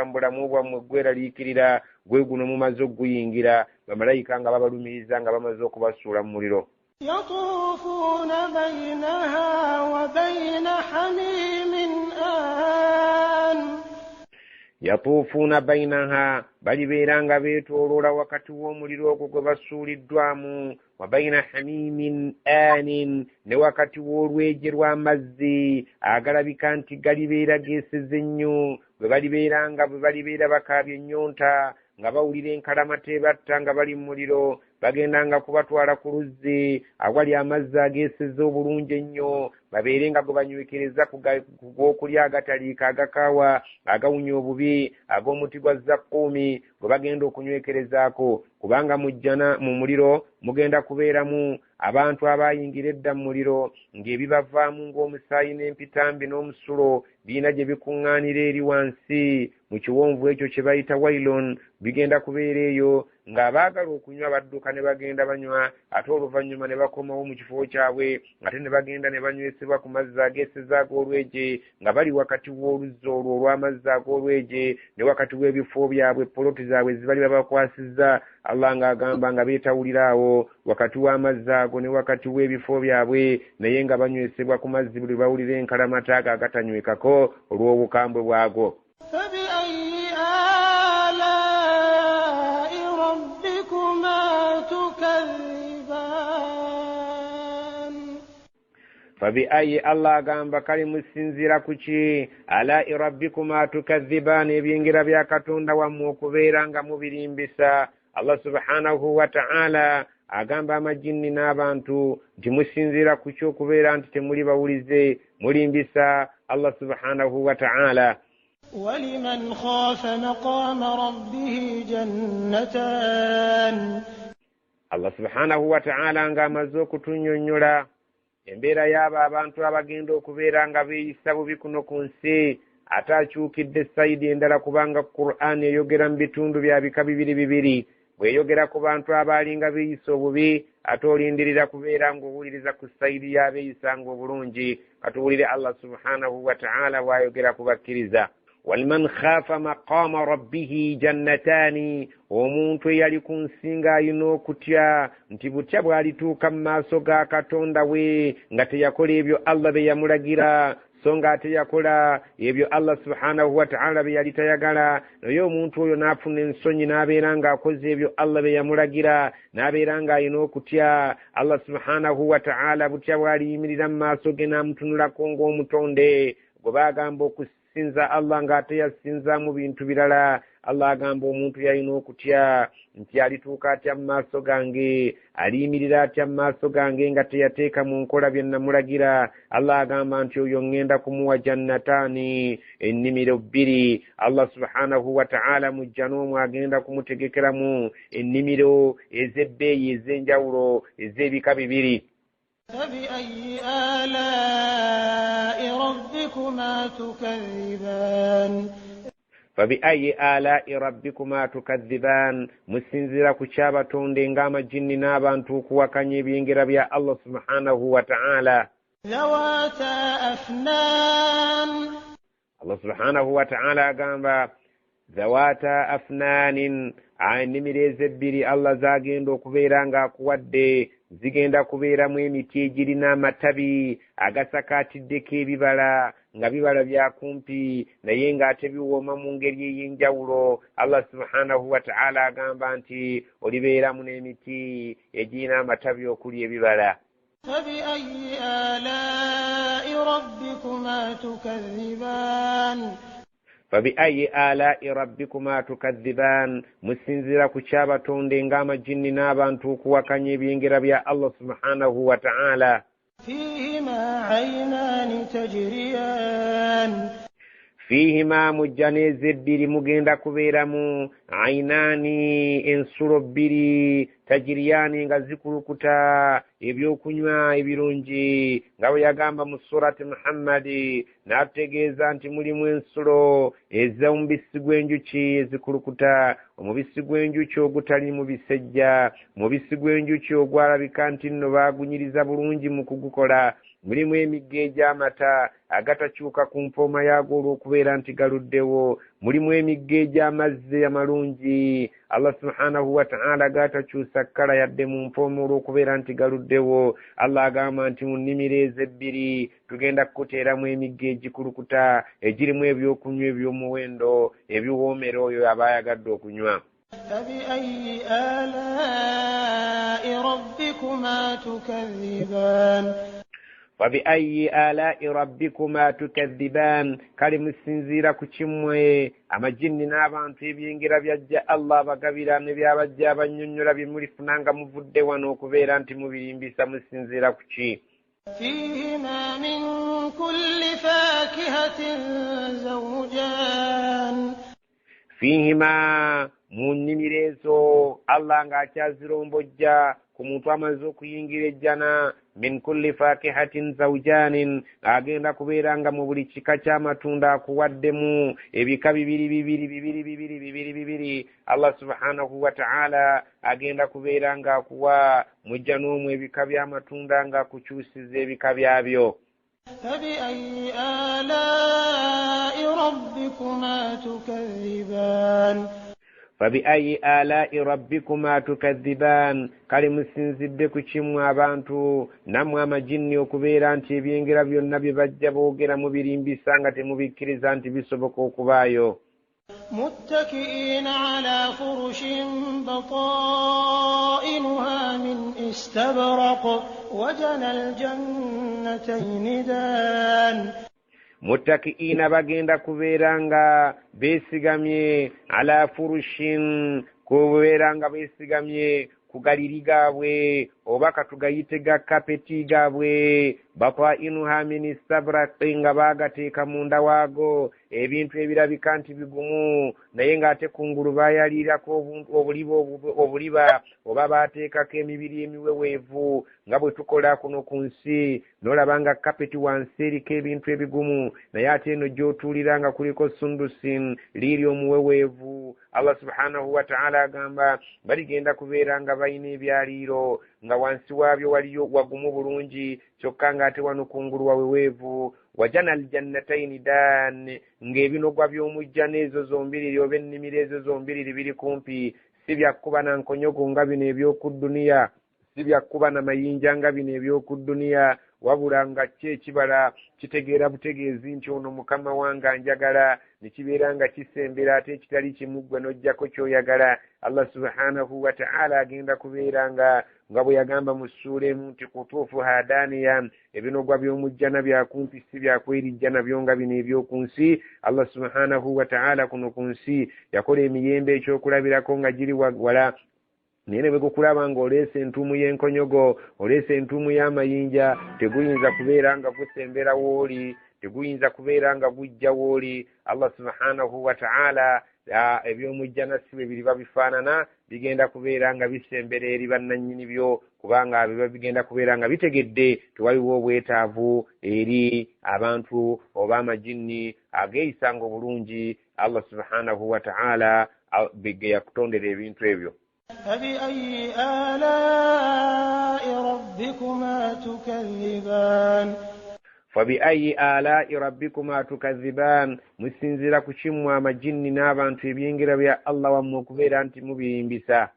mu bulamu bwammwe gweraliikirira, gwe guno mumaze okuguyingira. Bamalayika nga babalumiriza nga bamaze okubasuula mu muliro. يطوفون بينها وبين حميم آن. Yatuufuuna bainaha, balibeera nga beetooloola wakati w'omuliro ogwo gwe basuuliddwamu, wa baina hamimin aanin, ne wakati w'olweje lw'amazzi agalabika nti galibeera geeseze nnyo, bwe balibeera nga bwe balibeera bakaabye ennyonta, nga bawulira enkalamata ebatta nga bali mu muliro, bagendanga kubatwala ku luzzi awali amazzi ageeseze obulungi ennyo, babeere nga gwe banywekereza ku g'okulya agataliika agakaawa agawunya obubi ag'omuti gwa zakkuumi gwe bagenda okunywekerezaako. Kubanga mu jjana mu muliro mugenda kubeeramu abantu abaayingira edda mu muliro ng'ebibavaamu ng'omusaayi n'empitambi n'omusulo birina gye bikuŋŋaanira eri wansi mu kiwonvu ekyo kye bayita wailon, bigenda kubeera eyo ng'abaagala okunywa badduka ne bagenda banywa, ate oluvannyuma ne bakomawo mu kifo kyabwe, ate ne bagenda ne banywesebwa ku mazzi ageeseza ag'olweje nga bali wakati w'oluzzi olwo olw'amazzi ag'olweje ne wakati w'ebifo byabwe poloti zaabwe zibali babakwasizza. Allah ng'agamba nga beetawulira awo wakati w'amazzi ago ne wakati w'ebifo byabwe, naye nga banywesebwa ku mazzi buli bawulira enkalamata ago agatanywekako olw'obukambwe bwago. فبأي آلاء ربكما تكذبان. Fabiayi, Allah agamba kale musinziira ku ki alai rabbikuma tukadhibaani, ebyengera bya Katonda wammwe okubeera nga mubirimbisa. Allah subhanahu wataala agamba amajinni n'abantu nti musinziira ku ki okubeera nti temuli bawulize, mulimbisa Allah subhanahu wataala. ولمن خاف مقام ربه جنتان. Allah subhanahu wataala ng'amaze okutunnyonnyola embeera y'abo abantu abagenda okubeera nga beeyisa bubi kuno ku nsi, ate akyukidde sayidi endala, kubanga Qur'an eyogera mu bitundu bya bika bibiri bibiri. Bw'eyogera ku bantu abaalinga beeyisa obubi, ate olindirira kubeera ng'owuliriza ku sayidi y'abeeyisanga obulungi. Katuwulire Allah subhanahu wataala bw'ayogera ku bakkiriza. Waliman khafa maqama rabbihi jannataani, omuntu eyali ku nsi ng'alina okutya nti butya bw'alituuka mu maaso ga Katonda we nga teyakola ebyo Allah bye yamulagira, so ng'ate yakola ebyo Allah subhanahu wataala bye yali tayagala, naye omuntu oyo n'afuna ensonyi n'abeera ng'akoze ebyo Allah bye yamulagira, n'abeera ng'alina okutya Allah subhanahu wataala butya bw'aliyimirira mu maaso ge n'amutunulako ng'omutonde gwe baagamba okusinza Allah ng'ate yasinzaamu bintu birala. Allah agamba omuntu yalina okutya nti alituuka atya mu maaso gange, aliyimirira atya mu maaso gange nga teyateeka mu nkola bye namulagira. Allah agamba nti oyo ŋŋenda kumuwa jannataani, ennimiro bbiri. Allah subhanahu wataala mu jjana omwo agenda kumutegekeramu ennimiro ez'ebbeeyi ez'enjawulo ez'ebika bibiri. فبأي آلاء ربكما تكذبان. Fabiayi alai rabbikuma tukadhiban, musinziira ku kyabatonde ng'amajinni n'abantu okuwakanya ebyengera bya Allah subhanahu wa ta'ala. Zawata afnan. Allah subhanahu wa ta'ala agamba zawata afnanin, ennimiro ezebbiri Allah zagenda okubeera ng'akuwadde zigenda kubeeramu emiti egirina amatabi agasakaatiddeko ebibala nga bibala bya kumpi naye ng'ate biwooma mu ngeri ey'enjawulo. Allah subhanahu wa ta'ala agamba nti olibeeramu n'emiti egirina amatabi okuli ebibala. Fabiayi alai rabbikuma tukadhiban. Fabiayi alai rabbikuma tukadhiban, musinziira ku kyabatonde ng'amajinni n'abantu okuwakanya ebyengera bya Allah subhanahu wa ta'ala. Fihima aynani tajriyan. Fihima, mujja n'ezebbiri mugenda kubeeramu ayinaani, ensulo bbiri, tajiriyaani nga zikulukuta ebyokunywa ebirungi, nga bwe yagamba mu surati Muhammadi n'atutegeeza nti mulimu ensulo ez'omubisi gw'enjuki ezikulukuta, omubisi gw'enjuki ogutali mu bisejja, omubisi gw'enjuki ogwalabika nti nno baagunyiriza bulungi mu kugukola. Mulimu emigga egy'amata agatakyuka ku mpooma yaago olw'okubeera nti galuddewo. Mulimu emigga egy'amazzi amalungi Allah subhanahu wa ta'ala gatakyusa kkala yadde mu mpooma olw'okubeera nti galuddewo. Allah agamba nti mu nnimiro ezebbiri tugenda kukuteeramu emigga egikulukuta egirimu ebyokunywa eby'omuwendo ebiwoomera oyo aba ayagadde okunywa. Fabiayi alai rabbikuma tukadhiban. Fabiayi alai rabbikuma tukadhiban, kale musinziira ku kimmwe amajinni n'abantu ebyengera byajja Allah abagabira ne byabajja abannyonnyola bye mulifuna nga muvudde wano okubeera nti mubirimbisa, musinziira ku ki? Fihima min kulli fakihatin zawjan. Fihima, mu nnimiro ezo Allah ng'akyazirombojja ku muntu amaze okuyingira ejjana, min kulli fakihatin zawjanin, agenda kubeera nga mu buli kika ky'amatunda akuwaddemu ebika bibiri bibiri bibiri bibiri bibiri bibiri. Allah subhanahu wa ta'ala agenda kubeera ng'akuwa mujja n'omwo ebika by'amatunda ng'akukyusiza ebika byabyo. Fabiayi alai rabbikuma tukadhiban. Fabiayi alai rabbikuma tukadhiban, kale musinzidde ku kimmwe abantu nammwe amajinni okubeera nti ebyengera byonna bye bajja boogera mubirimbisa nga temubikkiriza nti bisoboka okubaayo. Muttakiina ala furushin batainuha min istabraq wajana aljannatayni dan. Muttakiina bagenda kubeera nga beesigamye ala furushin, kubeera nga beesigamye ku galiri gaabwe oba katugayite ga kapeti gaabwe, batainuha min istabraqi, nga baagateeka munda waago ebintu ebirabika nti bigumu naye ng'ate kungulu baayaliirako obuliba oba baateekako emibiri emiweweevu nga bwe tukola kuno ku nsi, n'olaba nga kapeti wansi eriko ebintu ebigumu naye ate eno gy'otuulira nga kuliko sundusin liiri omuweweevu. Allah subhanahu wa ta'ala agamba baligenda kubeera nga balina ebyaliiro nga wansi waabyo waliyo wagumu bulungi kyokka ng'ate wano kungulu waweweevu. Wajana aljannatayni dan, ng'ebinogwa by'omujja n'ezo zombiriri oba ennimiro ezo zombiriri biri kumpi, si bya kkuba na nkonyogo nga bino eby'oku dduniya, si bya kkuba na mayinja nga bino eby'oku dduniya, wabula nga ki ekibala kitegeera butegeezi nti ono mukama wange anjagala, ne kibeera nga kisembera ate ekitali kimu ggwe n'oggyako ky'oyagala. Allah subhanahu wa ta'ala agenda kubeera nga bwe yagamba mu ssuula emu nti kutuufuha daaniya, ebinogwa by'omujjana bya kumpi si bya kwerijja nabyo nga bino eby'oku nsi. Allah subhanahu wa ta'ala kuno ku nsi yakola emiyembe ekyokulabirako nga giri wala, naye ne bwe gukulaba ng'oleese entuumu y'enkonyogo, oleese entuumu y'amayinja, teguyinza kubeera nga gusembera w'oli, teguyinza kubeera nga gujja w'oli. Allah subhanahu wa ta'ala Eby'omujjana si bwe biriba bifaanana, bigenda kubeera nga bisembera eri bannannyini byo, kubanga biba bigenda kubeera nga bitegedde tewaliwo obwetaavu eri abantu oba amajinni ageeyisanga obulungi Allah subhanahu wa ta'ala ge yakutondera ebintu ebyo. Fabiayyi alaa'i rabbikuma tukadhibaan. Fabiayyi alaa'i rabbikuma tukadhibaan, musinziira ku kimmwe amajinni n'abantu ebyengera bya Allah wammwe okubeera nti mubirimbisa.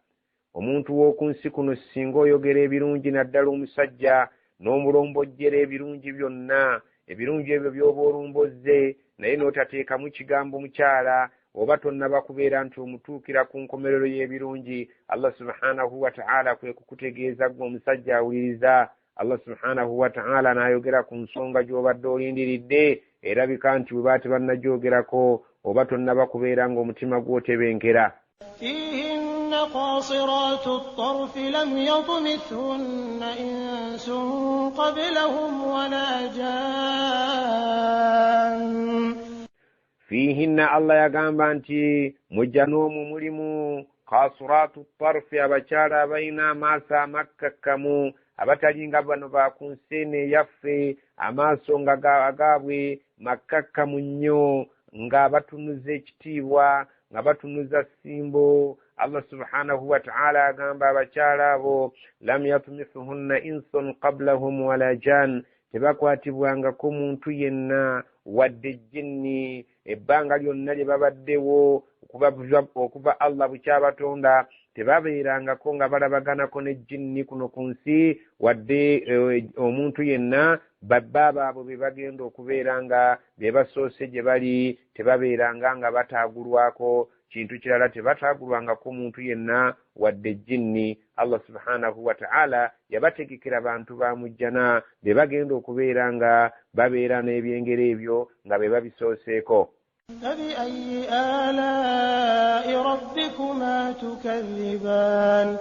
Omuntu w'oku nsi kuno singa oyogera ebirungi naddala omusajja n'omulombojjera ebirungi byonna, ebirungi ebyo by'oba olumbozze naye n'otateekamu kigambo mukyala, oba tonnaba kubeera nti omutuukira ku nkomerero y'ebirungi. Allah subhanahu wa ta'ala kwe kukutegeeza ggwe omusajja awuliriza. Allah subhanahu wa ta'ala n'ayogera ku nsonga gy'obadde olindiridde, erabika nti bwe baba tebannagyogerako oba tonnaba kubeera ng'omutima gw'otebenkera. Fiihinna qaasiraatu ttarfi lam yatmithunna insun qablahum wala jaan. Fiihinna, Allah yagamba nti mujja n'omwo mulimu qaasiraatu ttarfi, abakyala abalina amaaso amakkakkamu, abatalinga bano ba ku nsi eno eyaffe, amaaso nga agaabwe makkakkamu nnyo, nga batunuza ekitiibwa, nga batunuza ssimbo. Allah subhanahu wa ta'ala agamba abakyala abo lam yatmithunna insun qablahum wala jan, tebakwatibwangako muntu yenna wadde ejjinni ebbanga lyonna lye babaddewo okuva Allah bukyabatonda, tebabeerangako nga balabaganako n'ejjinni kuno ku nsi wadde omuntu yenna. Babba baabwe be bagenda okubeera nga be basoose gye bali, tebabeeranga nga bataagulwako kintu kirala, tebataagulwangako muntu yenna wadde ejjinni. Allah subhanahu wa ta'ala yabategekera bantu ba mujjana be bagenda okubeera nga babeera n'ebyengera ebyo nga be babisooseeko. Fabiayyi alaa'i rabbikuma tukadhibaan.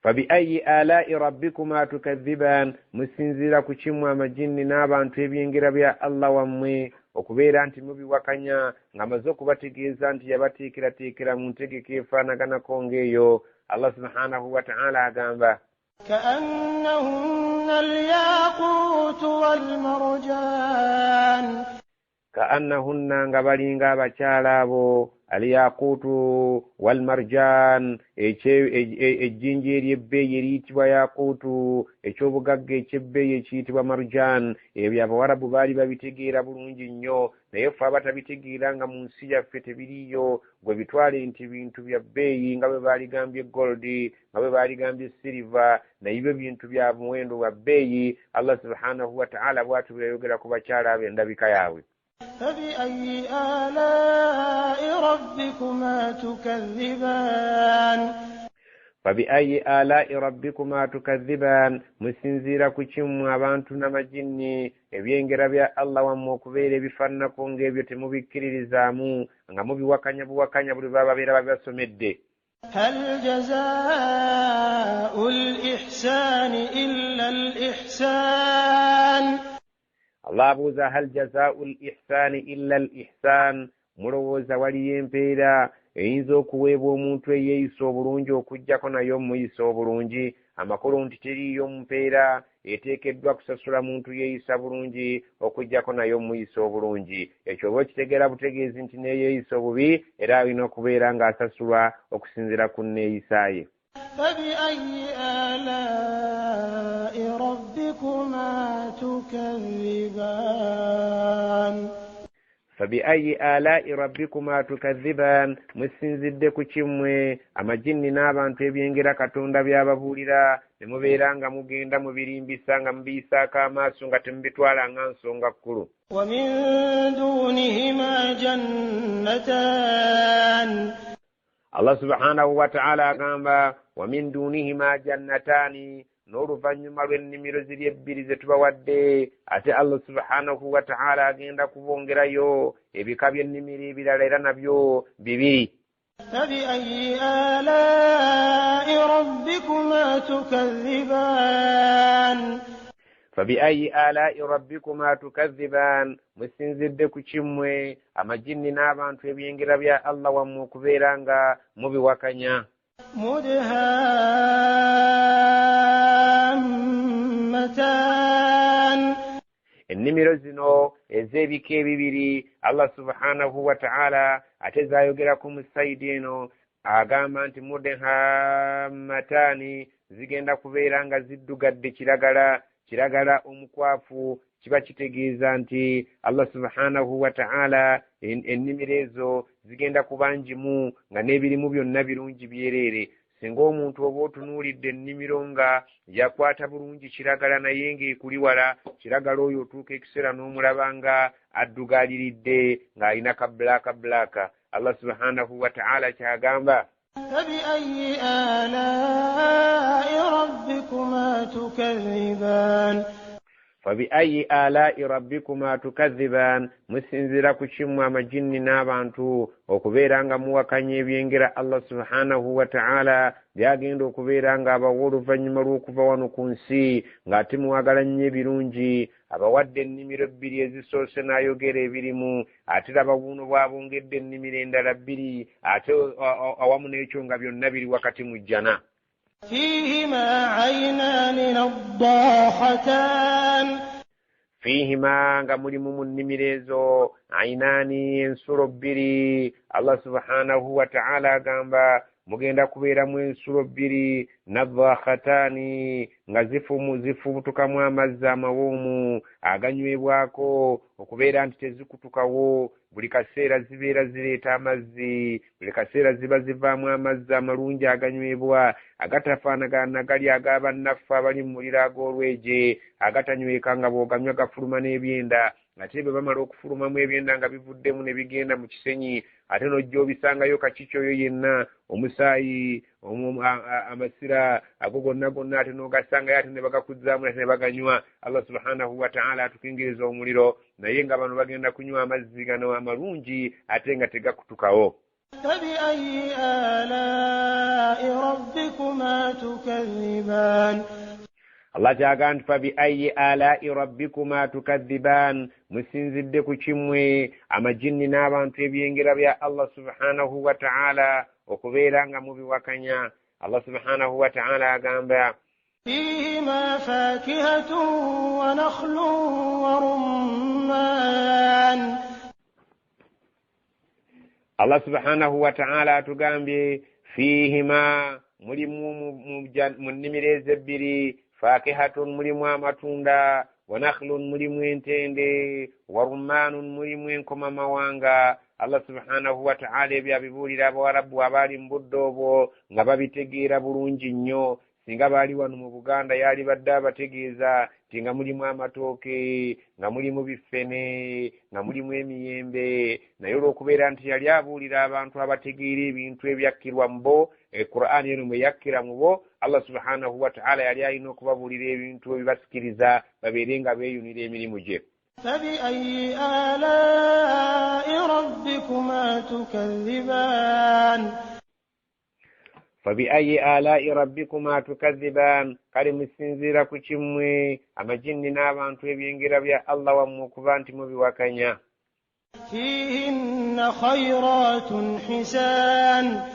Fabiayyi alaa'i rabbikuma tukadhibaan, musinziira ku kimmwe amajinni n'abantu ebyengera bya Allah wammwe okubeera nti mubiwakanya, ng'amaze okubategeeza nti yabateekerateekera mu ntegeka efaanaganako ng'eyo. Allah subhanahu wa ta'ala agamba ka'annahunna al-yaquutu wal-marjaan. Ka'annahunna, nga balinga abakyala abo al-yaquutu wal-marjaan, ejjinja ery'ebbeeyi eriyitibwa yaquutu, eky'obugagga eky'ebbeeyi ekiyitibwa marjaan. Ebyo abawarabu baali babitegeera bulungi nnyo, naye ffe abatabitegeera nga mu nsi yaffe tebiriiyo, gwe bitwale nti bintu bya bbeeyi nga bwe baaligambye gold, nga bwe baaligambye siliva, naye byo bintu bya muwendo gwa bbeeyi. Allah subhanahu wa ta'ala bw'atyo bwe yayogera ku bakyala abo endabika yaabwe. Fabiayyi alaa'i rabbikuma tukadhibaan. Fabiayyi alaa'i rabbikuma tukadhibaan, musinziira ku kimmwe abantu n'amajinni ebyengera bya Allah wammwe okubeera ebifaananako ng'ebyo temubikkiririzaamu, nga mubiwakanya buwakanya buli baba babeera babibasomedde. Hal jazaa'ul ihsaani illa al-ihsaan. Allah abuuza hal jazaa'ul ihsaani illa al-ihsaan, mulowooza waliyo empeera eyinza okuweebwa omuntu eyeeyisa obulungi okuggyako naye omuyisa obulungi? Amakulu nti teriiyo mpeera eteekeddwa kusasula muntu yeeyisa bulungi okuggyako naye omuyisa obulungi. Ekyo oba okitegeera butegeezi nti neyeeyisa obubi era alina okubeera ng'asasulwa okusinziira ku nneeyisa ye. Fabiayyi alaa'i rabbikuma tukadhibaan. Fabiayyi alaa'i rabbikuma tukadhibaan, musinzidde ku kimmwe amajinni n'abantu ebyengera Katonda by'ababuulira ne mubeera nga mugenda mubirimbisa nga mubiyisaako amaaso nga temubitwala nga nsonga kkulu. Wa min duunihima jannataan. Allah subhanahu wa ta'ala agamba wa min duunihima jannataani, n'oluvannyuma lw'ennimiro ziri ebbiri ze tubawadde, ate Allah subhanahu wa ta'ala agenda kubongerayo ebika by'ennimiro ebirala era nabyo bibiri. Fabiayyi alaa'i rabbikuma tukadhibaan. Fabiayi alai rabbikuma tukadhiban, musinzidde ku kimmwe amajinni n'abantu ebyengera bya Allah wammwe okubeera nga mubiwakanya. Mudhammatan, ennimiro zino ez'ebika ebibiri Allah subhanahu wa ta'ala ate zayogerako mu sayidi eno agamba nti mudhammataani, zigenda kubeera nga ziddugadde kiragala, kiragala omukwafu. Kiba kitegeeza nti Allah subhanahu wa ta'ala ennimiro ezo zigenda kuba ngimu nga n'ebirimu byonna birungi byereere. Singa omuntu oba otunuulidde ennimiro nga yakwata bulungi kiragala naye ng'ekuli wala, kiragala oyo otuuka ekiseera n'omulaba nga addugaliridde ng'alina ka blaaka blaaka. Allah subhanahu wa ta'ala kyagamba, fabiayi alai rabbikuma tukadhiban, fabiayi alai rabbikuma tukadhiban, musinziira ku kimmwe amajinni n'abantu okubeera nga muwakanya ebyengera Allah subhanahu wa ta'ala byagenda okubeera nga abawa oluvannyuma lw'okuva wano ku nsi, ng'ate muwagala nnyo ebirungi. Abawadde ennimiro bbiri ezisoose n'ayogera ebirimu, ate laba buno bwabongedde ennimiro endala bbiri, ate awamu n'ekyo nga byonna biri wakati mu jjana. Fihima aynani naddahatan, fihima nga mulimu mu nnimiro ezo ayinaani ensulo bbiri. Allah subhanahu wa ta'ala agamba mugenda kubeeramu ensulo bbiri nadhakhataani, nga zifubutukamu amazzi amawoomu aganywebwako okubeera nti tezikutukawo. Buli kaseera zibeera zireeta amazzi, buli kaseera ziba zivaamu amazzi amalungi aganywebwa, agatafaanagana na gali ag'abannaffe abali mu muliro ag'olweje, agatanyweka nga bw'oganywa gafuluma n'ebyenda. Ate bwe bamala okufulumamu ebyenda nga bivuddemu ne bigenda mu kisenyi, ate n'ojja obisangayo kakiki oyo yenna, omusaayi, amasira ago gonna gonna, ate n'ogasangayo, ate ne bagakuzzaamu ate ne baganywa. Allah subhanahu wa ta'ala atukingiriza omuliro, naye nga bano bagenda kunywa amazzi gano amalungi ate nga tegakutukawo. Fabiayi alai rabbikuma tukadhiban, Allah kyagamba nti fabiayi alai rabbikuma tukadhiban, musinzidde ku kimmwe amajinni n'abantu ebyengera bya Allah subhanahu wa ta'ala okubeera nga mubiwakanya. Allah subhanahu wa ta'ala agamba fihima fakihatun wa nakhlun wa rumman. Allah subhanahu wa ta'ala atugambye fihima, mulimu mu nnimiro ezebbiri, fakihatun mulimu amatunda, wa nakhlun mulimu entende, wa rummanun mulimu enkomamawanga. Allah subhanahu wa ta'ala ebyo abibuulira abawarabu abaali mu budde obwo nga babitegeera bulungi nnyo. Singa baali wano mu Buganda yali badde abategeeza nti nga mulimu amatooke, nga mulimu bifene, nga mulimu emiyembe, naye olw'okubeera nti yali abuulira abantu abategeera ebintu ebyakkirwa mu bo, Qur'an eno mwe yakkira mu bo, Allah subhanahu wa ta'ala yali alina okubabuulira ebintu ebibasikiriza babeere nga beeyunira emirimu gye. Fabiayi alai rabbikuma tukadhiban, fabiayi alai rabbikuma tukadhiban, kale musinziira ku kimmwe amajinni n'abantu ebyengera bya Allah wammwe okuba nti mubiwakanya. Fihinna khayratun hisan,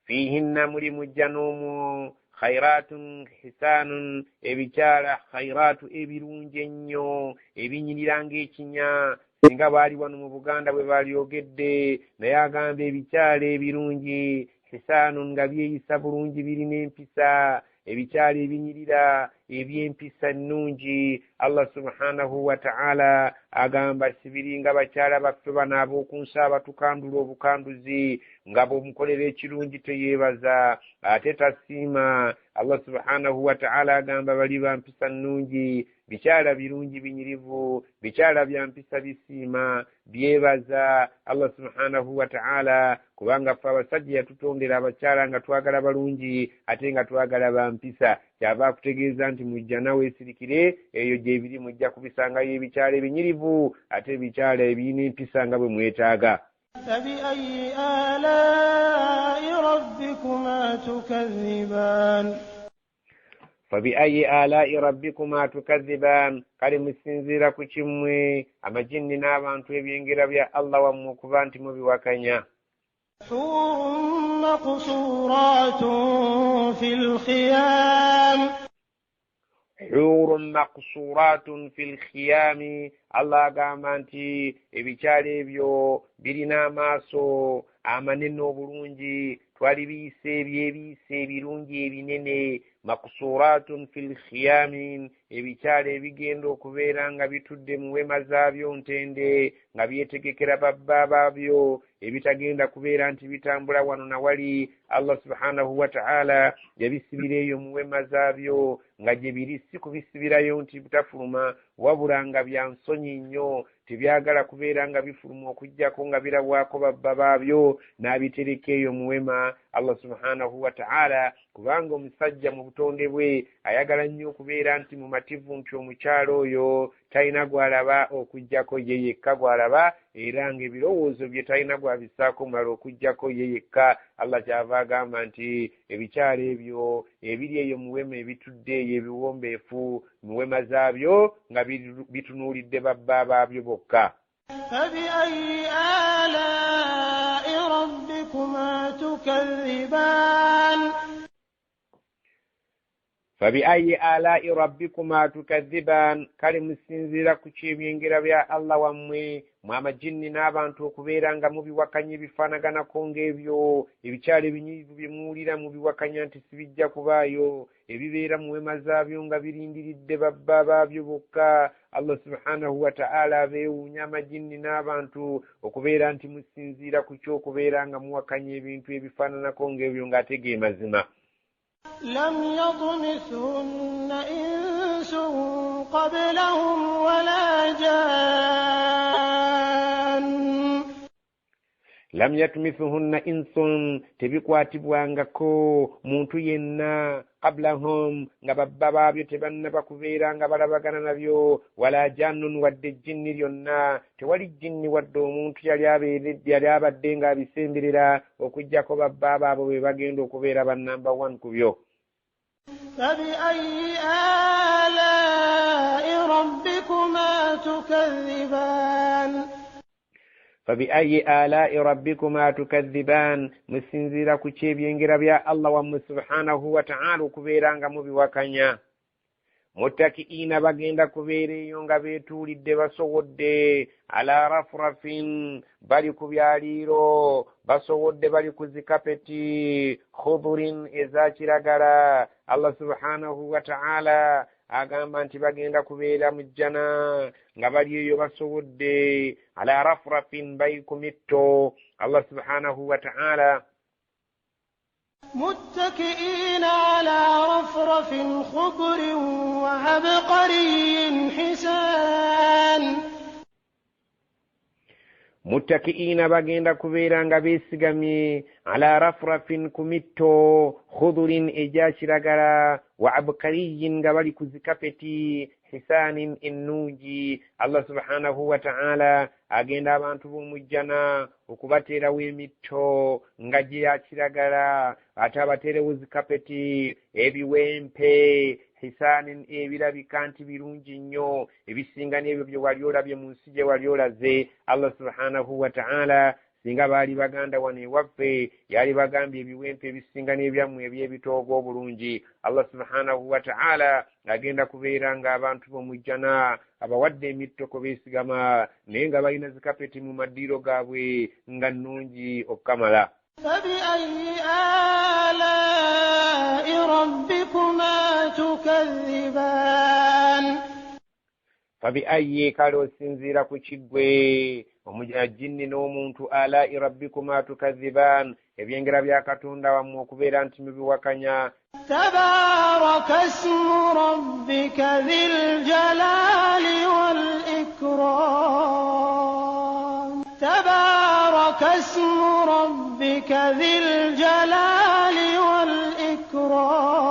fihinna mulimu jjana omwo khayratun hisanun, ebikyala khayratu ebirungi ennyo ebinyirira ng'ekinya. Singa baali wano mu Buganda bwe balyogedde, naye agamba ebikyala ebirungi hisanun nga byeyisa bulungi, birina empisa, ebikyala ebinyirira eby'empisa ennungi. Allah subhanahu wa ta'ala agamba sibiringa bakyala baffe bano ab'oku nsi abatukandula obukanduzi, nga bw'omukolera ekirungi teyeebaza ate tasiima. Allah subhanahu wa ta'ala agamba bali ba mpisa nnungi, bikyala birungi binyirivu, bikyala bya mpisa bisiima, byebaza Allah subhanahu wa ta'ala, kubanga ffe abasajja yatutondera abakyala nga twagala balungi ate nga twagala ba mpisa. Kyava akutegeeza nti mujja nawe esirikire eyo gyebiri, mujja kubisangayo ebikyala ebinyirivu ate ebikyala ebirina empisa nga bwe mwetaaga. Fabiayi alai rabbikuma tukadhiban, Fabiayi alai rabbikuma tukadhiban, kale musinziira ku kimmwe amajinni n'abantu ebyengera bya Allah wammwe okuba nti mubiwakanya. Hurun maqsuratun fil khiyam. Hurun maqsuratun fil khiyami, Allah agamba nti ebikyalo ebyo birina amaaso amanene obulungi, twali biyise ebyebiise ebirungi ebinene. Maqsuratun fil khiyamin, ebikyalo ebigenda okubeera nga bitudde mu weema zaabyo ntende, nga byetegekera babba baabyo, ebitagenda kubeera nti bitambula wano na wali. Allah subhanahu wa ta'ala yabisibira eyo mu weema zaabyo nga gye biri, si kubisibirayo nti butafuluma, wabula nga bya nsonyi nnyo, tebyagala kubeera nga bifuluma okuggyako nga birabwako babba baabyo, n'abitereka eyo mu weema. Allah subhanahu wa ta'ala, kubanga omusajja mu butonde bwe ayagala nnyo okubeera nti mumativu nti omukyalo oyo talina gw'alaba okuggyako ye yekka gw'alaba, era ng'ebirowoozo bye talina gw'abissaako mulala okuggyako ye yekka. Allah kyava agamba nti ebikyalo ebyo ebiri eyo mu weema ebitudde eyo ebiwombeefu mu weema zaabyo nga bitunuulidde babba baabyo bokka. Fabiayi alai rabbikuma tukadhiban. Fabiayi alai rabbikuma tukadhiban, kale musinziira ku ky'ebyengera bya Allah wammwe mwe amajinni n'abantu okubeera nga mubiwakanya ebifaanaganako ng'ebyo, ebikyalo ebinyiivu bye muwulira mubiwakanya nti sibijja kubaayo, ebibeera mu weema zaabyo nga birindiridde babba baabyo bokka. Allah subhanahu wa ta'ala abeewuunya amajinni n'abantu okubeera nti musinziira ku ky'okubeera nga muwakanya ebintu ebifaananako ng'ebyo ng'ate ge mazima. Lam yatmithunna insun qablahum wala jan. Lam yatmithuhunna insun, tebikwatibwangako muntu yenna qablahum, nga babba baabyo tebannaba kubeera nga balabagana nabyo, wala jannun, wadde ejjinni lyonna, tewali jjinni wadde omuntu yali abadde ng'abisemberera okuggyako babba baabo be bagenda okubeera ba namba 1 ku byo. Fabiayi alai rabbikuma tukadhiban. Fabiayi alai rabbikuma tukadhiban, musinziira ku ky'ebyengera bya Allah wammwe subhanahu wa ta'ala okubeera nga mubiwakanya. Muttakiina bagenda kubeera eyo nga beetuulidde basowodde, ala rafrafin, bali ku byaliiro, basowodde bali ku zikapeti khudurin eza kiragala. Allah subhanahu wa ta'ala agamba nti bagenda kubeera mu jjana nga bali eyo basowodde, ala rafrafin, bali ku mitto. Allah subhanahu wa ta'ala muttakiina ala rafrafin khudrin wa abqariyin hisan. Muttakiina bagenda kubeera nga beesigamye ala rafrafin, ku mitto khudurin egya kiragala, wa abqariyin, nga bali ku zikapeti hisanin ennungi. Allah subhanahu wa ta'ala agenda abantu b'omujjana okubateerawo emitto nga gye ya kiragala, ate abateerewo zikapeti ebiwempe hisanin ebirabika nti birungi nnyo, ebisinga n'ebyo bye wali olabye mu nsi gye wali olaze. Allah subhanahu wa ta'ala singa baali baganda wano ewaffe yali bagambye ebiwempe ebisinga n'ebyammwe eby'ebitoogo obulungi. Allah subhanahu wa ta'ala agenda kubeera ng'abantu b'omujjana abawadde emitto kwe beesigama, naye nga balina zikapeti mu maddiiro gaabwe nga nnungi okukamala. Fabiayi alai rabbikuma tukadhiban. Fabiayi, kale osinziira ku kiggwe omujinni n'omuntu, alai rabbikuma tukadhiban, ebyengera bya Katonda wammwe okubeera nti mubiwakanya. Tabaraka ismu rabbika dhil jalali wal ikram. Tabaraka ismu rabbika dhil jalali wal ikram.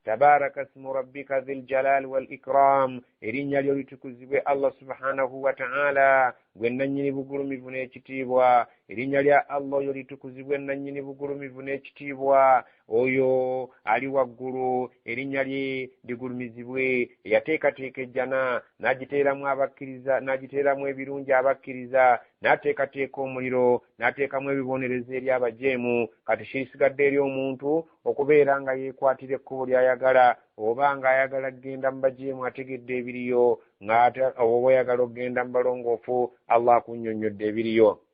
Tabaraka ismu rabbika dhil jalali wal ikram, erinnya lyo litukuzibwe Allah subhanahu wa ta'ala Gwe nannyini bugulumivu n'ekitiibwa. Erinnya lya Allah oyo litukuzibwe, nannyini bugulumivu n'ekitiibwa, oyo ali waggulu, erinnya lye ligulumizibwe, eyateekateeka ejjana n'agiteeramu abakkiriza, n'agiteeramu ebirungi abakkiriza, n'ateekateeka omuliro n'ateekamu ebibonerezo eri abajeemu. Kati kirisigadde eri omuntu okubeera nga yeekwatira ekkubo ly'ayagala, oba ng'ayagala kugenda mu bajeemu ategedde ebiriyo, ng'ate oba oyagala okugenda mu balongoofu, Allah akunnyonnyodde ebiriyo.